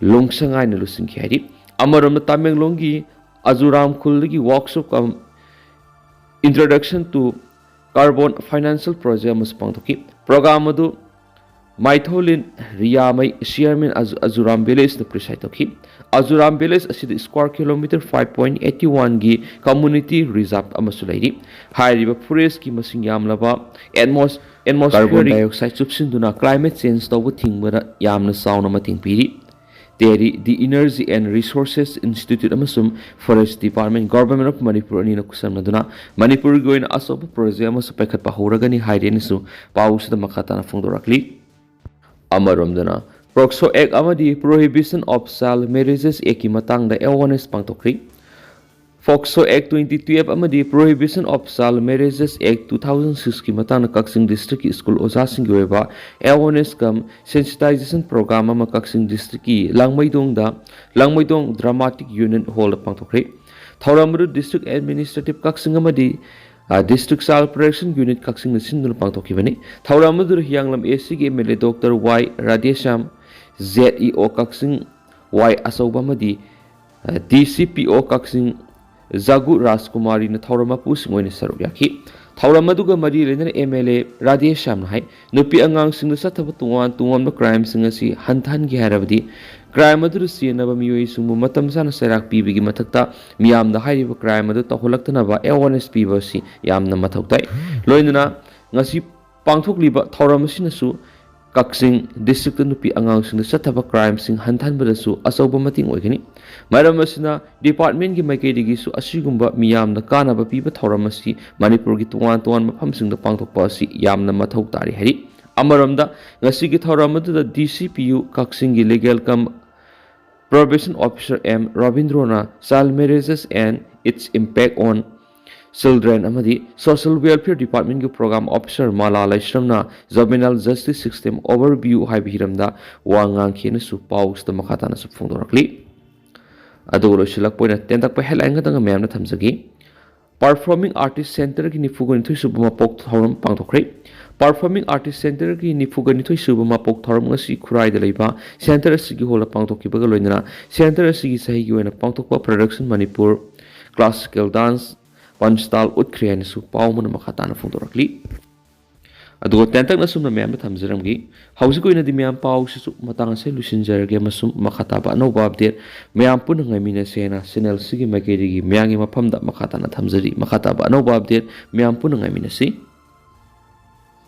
ꯂꯣꯡꯁꯉꯥꯏꯅ ꯂꯣꯏꯁꯤꯟꯈꯤ ꯍꯥꯏꯔꯤ꯫ ꯑꯃꯔꯣꯝꯗ ꯇꯃꯦꯡꯂꯣꯡꯒꯤ ꯑꯖꯨꯔꯥꯝ ꯈꯨꯜꯗꯒꯤ workshop cum introduction to carbon financial project ꯑꯃꯁꯨ ꯄꯥꯡꯊꯣꯛꯈꯤ꯫ ꯄ꯭ꯔꯣꯒ꯭ꯔꯥꯝ ꯑꯗꯨ ꯃꯥꯏꯊꯧꯂꯤꯟ ꯔꯤꯌꯥꯃꯩ, ꯆꯤꯌꯔꯃꯦꯟ ꯑꯖꯨ-, ꯑꯖꯨꯔꯥꯝ ꯚꯤꯂꯦꯖꯅ ꯄ꯭ꯔꯤꯁꯥꯏꯗ ꯇꯧꯈꯤ꯫ ꯑꯖꯨꯔꯥꯝ ꯚꯤꯂꯦꯖ ꯑꯁꯤꯗ square kilometre five point eight one ꯒꯤ community reserve ꯑꯃꯁꯨ ꯂꯩꯔꯤ꯫ ꯍꯥꯏꯔꯤꯕ ꯐꯣꯔꯦꯁꯀꯤ ꯃꯁꯤꯡ ꯌꯥꯝꯂꯕ atmos-, atmosphere carbon dioxide ꯆꯨꯞꯁꯤꯟꯗꯨꯅ climate change ꯇꯧꯕ ꯊꯤꯡꯕꯗ ꯌꯥꯝꯅ ꯆꯥꯎꯅ ꯃꯇꯦꯡ ꯄꯤꯔꯤ꯫ ꯇꯦꯔꯤ, the Energy and Resources Institute ꯑꯃꯁꯨꯡ Forest Department, Government of Manipur ꯑꯅꯤꯅ ꯈꯨꯠꯁꯝꯅꯗꯨꯅ ꯃꯅꯤꯄꯨꯔꯒꯤ ꯑꯣꯏꯅ ꯑꯆꯧꯕ ꯄ꯭ꯔꯣꯖꯦꯛ ꯑꯃꯁꯨ ꯄꯥꯏꯈꯠꯄ ꯍꯧꯔꯒꯅꯤ ꯍꯥꯏꯔꯦꯅꯁꯨ ꯄꯥꯎꯁꯤꯗ ꯃꯈꯥ ꯇꯥꯅ ꯐꯣꯡꯗꯣꯔꯛꯂꯤ꯫ ꯑꯃꯔꯣꯝꯗꯅ, ꯄꯣꯛꯁꯣ ꯑꯦꯛ ꯑꯃꯗꯤ Prohibition of Child Marriages ꯑꯦꯛꯀꯤ ꯃꯇꯥꯡꯗ awareness ꯄꯥꯡꯊꯣꯛꯈ꯭ꯔꯤ꯫ ꯄꯣꯛꯁꯣ ꯑꯦꯛ twenty twelve ꯑꯃꯗꯤ Prohibition of Child Marriages Act two thousand six ꯀꯤ ꯃꯇꯥꯡꯗ ꯀꯛꯆꯤꯡ ꯗꯤꯁꯇ꯭ꯔꯤꯛꯀꯤ ꯁ꯭ꯀꯨꯜ ꯑꯣꯖꯥꯁꯤꯡꯒꯤ ꯑꯣꯏꯕ awareness cum sensitization program ꯑꯃ ꯀꯛꯆꯤꯡ ꯗꯤꯁꯇ꯭ꯔꯤꯛꯀꯤ ꯂꯥꯡꯃꯩꯗꯣꯡꯗ, ꯂꯥꯡꯃꯩꯗꯣꯡ ꯗ꯭ꯔꯃꯥꯇꯤꯛ ꯌꯨꯅꯤꯠ ꯍꯣꯜꯗ ꯄꯥꯡꯊꯣꯛꯈ꯭ꯔꯦ꯫ ꯊꯧꯔꯝ ꯑꯗꯨ ꯗꯤꯁꯇ꯭ꯔꯤꯛ ꯑꯦꯗꯃꯤꯅꯤꯁꯇ꯭ꯔꯦꯇꯤꯞ ꯀꯛꯆꯤꯡ ꯑꯃꯗꯤ, ꯑ, ꯗꯤꯁꯇ꯭ꯔꯤꯛ ꯆꯥꯏꯜ ꯄ꯭ꯔꯣꯇꯦꯛꯁꯟ ꯌꯨꯅꯤꯠ ꯀꯛꯆꯤꯡꯅ ꯁꯤꯟꯗꯨꯅ ꯄꯥꯡꯊꯣꯛꯈꯤꯕꯅꯤ꯫ ꯊꯧꯔꯝ ꯑꯗꯨꯗ ꯍꯤꯌꯥꯡꯂꯝ ꯑꯦꯁꯤꯒꯤ M L A doctor Y Radheshyam, Z E O Kakching ꯋꯥꯏ ꯑꯆꯧꯕ ꯑꯃꯗꯤ, ꯑ, ꯗꯤ ꯁꯤ ꯄꯤ ꯑꯣ ꯀꯛꯆꯤꯡ ꯖꯥꯒꯨ ꯔꯥꯖꯀꯨꯃꯥꯔꯤꯅ ꯊꯧꯔꯝ ꯃꯄꯨꯁꯤꯡ ꯑꯣꯏꯅ ꯁꯔꯨꯛ ꯌꯥꯈꯤ꯫ ꯊꯧꯔꯝ ꯑꯗꯨꯒ ꯃꯔꯤ ꯂꯩꯅꯅ ꯑꯦꯝ ꯑꯦꯜ ꯑꯦ ꯔꯥꯙꯦꯁ꯭ꯌꯥꯝꯅ ꯍꯥꯏ, ꯅꯨꯄꯤ ꯑꯉꯥꯡꯁꯤꯡꯗ ꯆꯠꯊꯕ ꯇꯣꯉꯥꯟ ꯇꯣꯉꯥꯟꯕ ꯀ꯭ꯔꯥꯏꯝꯁꯤꯡ ꯑꯁꯤ ꯍꯟꯊꯍꯟꯒꯦ ꯍꯥꯏꯔꯕꯗꯤ ꯀ꯭ꯔꯥꯏꯝ ꯑꯗꯨꯗ ꯆꯦꯟꯅꯕ ꯃꯤꯑꯣꯏꯁꯤꯡꯕꯨ ꯃꯇꯝ ꯆꯥꯅ ꯆꯩꯔꯥꯛ ꯄꯤꯕꯒꯤ ꯃꯊꯛꯇ ꯃꯤꯌꯥꯝꯗ ꯍꯥꯏꯔꯤꯕ ꯀ꯭ꯔꯥꯏꯝ ꯑꯗꯨ ꯇꯧꯍꯜꯂꯛꯇꯅꯕ awareness ꯄꯤꯕ ꯑꯁꯤ ꯌꯥꯝꯅ ꯃꯊꯧ ꯇꯥꯏ꯫ ꯂꯣꯏꯅꯅ ꯉꯁꯤ ꯄꯥꯡꯊꯣꯛꯂꯤꯕ ꯊꯧꯔꯝ ꯑꯁꯤꯅꯁꯨ ꯀꯛꯆꯤꯡ ꯗꯤꯁꯇ꯭ꯔꯤꯛꯇ ꯅꯨꯄꯤ ꯑꯉꯥꯡꯁꯤꯡꯗ ꯆꯠꯊꯕ ꯀ꯭ꯔꯥꯏꯝꯁꯤꯡ ꯍꯟꯊꯍꯟꯕꯗꯁꯨ ꯑꯆꯧꯕ ꯃꯇꯦꯡ ꯑꯣꯏꯒꯅꯤ꯫ ꯃꯔꯝ ꯑꯁꯤꯅ ꯗꯤꯄꯥꯔꯠꯃꯦꯟꯒꯤ ꯃꯥꯏꯀꯩꯗꯒꯤꯁꯨ ꯑꯁꯤꯒꯨꯝꯕ ꯃꯤꯌꯥꯝꯗ ꯀꯥꯟꯅꯕ ꯄꯤꯕ ꯊꯧꯔꯝ ꯑꯁꯤ ꯃꯅꯤꯄꯨꯔꯒꯤ ꯇꯣꯉꯥꯟ ꯇꯣꯉꯥꯟꯕ ꯃꯐꯝꯁꯤꯡꯗ ꯄꯥꯡꯊꯣꯛꯄ ꯑꯁꯤ ꯌꯥꯝꯅ ꯃꯊꯧ ꯇꯥꯔꯤ ꯍꯥꯏꯔꯤ꯫ ꯑꯃꯔꯣꯝꯗ, ꯉꯁꯤꯒꯤ ꯊꯧꯔꯝ ꯑꯗꯨꯗ ꯗꯤ ꯁꯤ ꯄꯤ ꯌꯨ ꯀꯛꯆꯤꯡꯒꯤ legal cum probation officer M Rabindro Child Marriages and Its Impact on Children ꯑꯃꯗꯤ ꯁꯣꯁꯤꯌꯦꯜ ꯋꯦꯜꯐꯤꯌꯔ ꯗꯤꯄꯥꯔꯠꯃꯦꯟꯒꯤ ꯄ꯭ꯔꯣꯒ꯭ꯔꯥꯝ ꯑꯣꯐꯤꯁꯔ ꯃꯥꯂꯥ ꯂꯩꯁ꯭ꯔꯝꯅ Juvenile Justice System Overview ꯍꯥꯏꯕ ꯍꯤꯔꯝꯗ ꯋꯥ ꯉꯥꯡꯈꯤꯅꯁꯨ ꯄꯥꯎꯁꯤꯗ ꯃꯈꯥ ꯇꯥꯅꯁꯨ ꯐꯣꯡꯗꯣꯔꯛꯂꯤ꯫ ꯑꯗꯨꯒ ꯂꯣꯏꯁꯤꯜꯂꯛꯄ ꯑꯣꯏꯅ ꯇꯦꯟꯇꯛꯄ ꯍꯦꯗꯂꯥꯏꯟ ꯈꯛꯇꯪ ꯃꯌꯥꯝꯅ ꯊꯝꯖꯒꯦ꯫ Performing Artist Centreꯒꯤ ꯅꯤꯐꯨꯒ ꯅꯤꯊꯣꯏ ꯁꯨꯕ ꯃꯄꯣꯛ ꯊꯧꯔꯝ ꯄꯥꯡꯊꯣꯛꯈ꯭ꯔꯦ꯫ Performing Artist Centreꯒꯤ ꯅꯤꯐꯨꯒ ꯅꯤꯊꯣꯏ ꯁꯨꯕ ꯃꯄꯣꯛ ꯊꯧꯔꯝ ꯉꯁꯤ ꯈꯨꯔꯥꯏꯗ ꯂꯩꯕ ꯁꯦꯟꯇꯔ ꯑꯁꯤꯒꯤ ꯍꯣꯜꯗ ꯄꯥꯡꯊꯣꯛꯈꯤꯕꯒ ꯂꯣꯏꯅꯅ ꯁꯦꯟꯇꯔ ꯑꯁꯤꯒꯤ ꯆꯍꯤꯒꯤ ꯑꯣꯏꯅ ꯄꯥꯡꯊꯣꯛꯄ Production Manipur Classical Dance ꯄꯟꯁꯇꯥꯜ ꯎꯠꯈ꯭ꯔꯦ ꯍꯥꯏꯅꯁꯨ ꯄꯥꯎ ꯑꯃꯅ ꯃꯈꯥ ꯇꯥꯅ ꯐꯣꯡꯗꯣꯔꯛꯂꯤ꯫ ꯑꯗꯨꯒ ꯇꯦꯟꯇꯛꯅ ꯁꯨꯝꯅ ꯃꯌꯥꯝꯗ ꯊꯝꯖꯔꯝꯒꯤ꯫ ꯍꯧꯖꯤꯛꯀꯤ ꯑꯣꯏꯅꯗꯤ ꯃꯌꯥꯝ ꯄꯥꯎꯁꯤꯁꯨ ꯃꯇꯥꯡ ꯑꯁꯤꯗ ꯂꯣꯏꯁꯤꯟꯖꯔꯒꯦ꯫ ꯃꯁꯨꯝ ꯃꯈꯥ ꯇꯥꯕ ꯑꯅꯧꯕ ꯑꯞꯗꯦꯠ ꯃꯌꯥꯝ ꯄꯨꯟꯅ ꯉꯥꯏꯃꯤꯟꯅꯁꯦꯅ ꯆꯦꯅꯦꯜꯁꯤꯒꯤ ꯃꯥꯏꯀꯩꯗꯒꯤ ꯃꯌꯥꯝꯒꯤ ꯃꯐꯝꯗ ꯃꯈꯥ ꯇꯥꯅ ꯊꯝꯖꯔꯤ꯫ ꯃꯈꯥ ꯇꯥꯕ ꯑꯅꯧꯕ ꯑꯞꯗꯦꯠ ꯃꯌꯥꯝ ꯄꯨꯟꯅ ꯉꯥꯏꯃꯤꯟꯅꯁꯤ꯫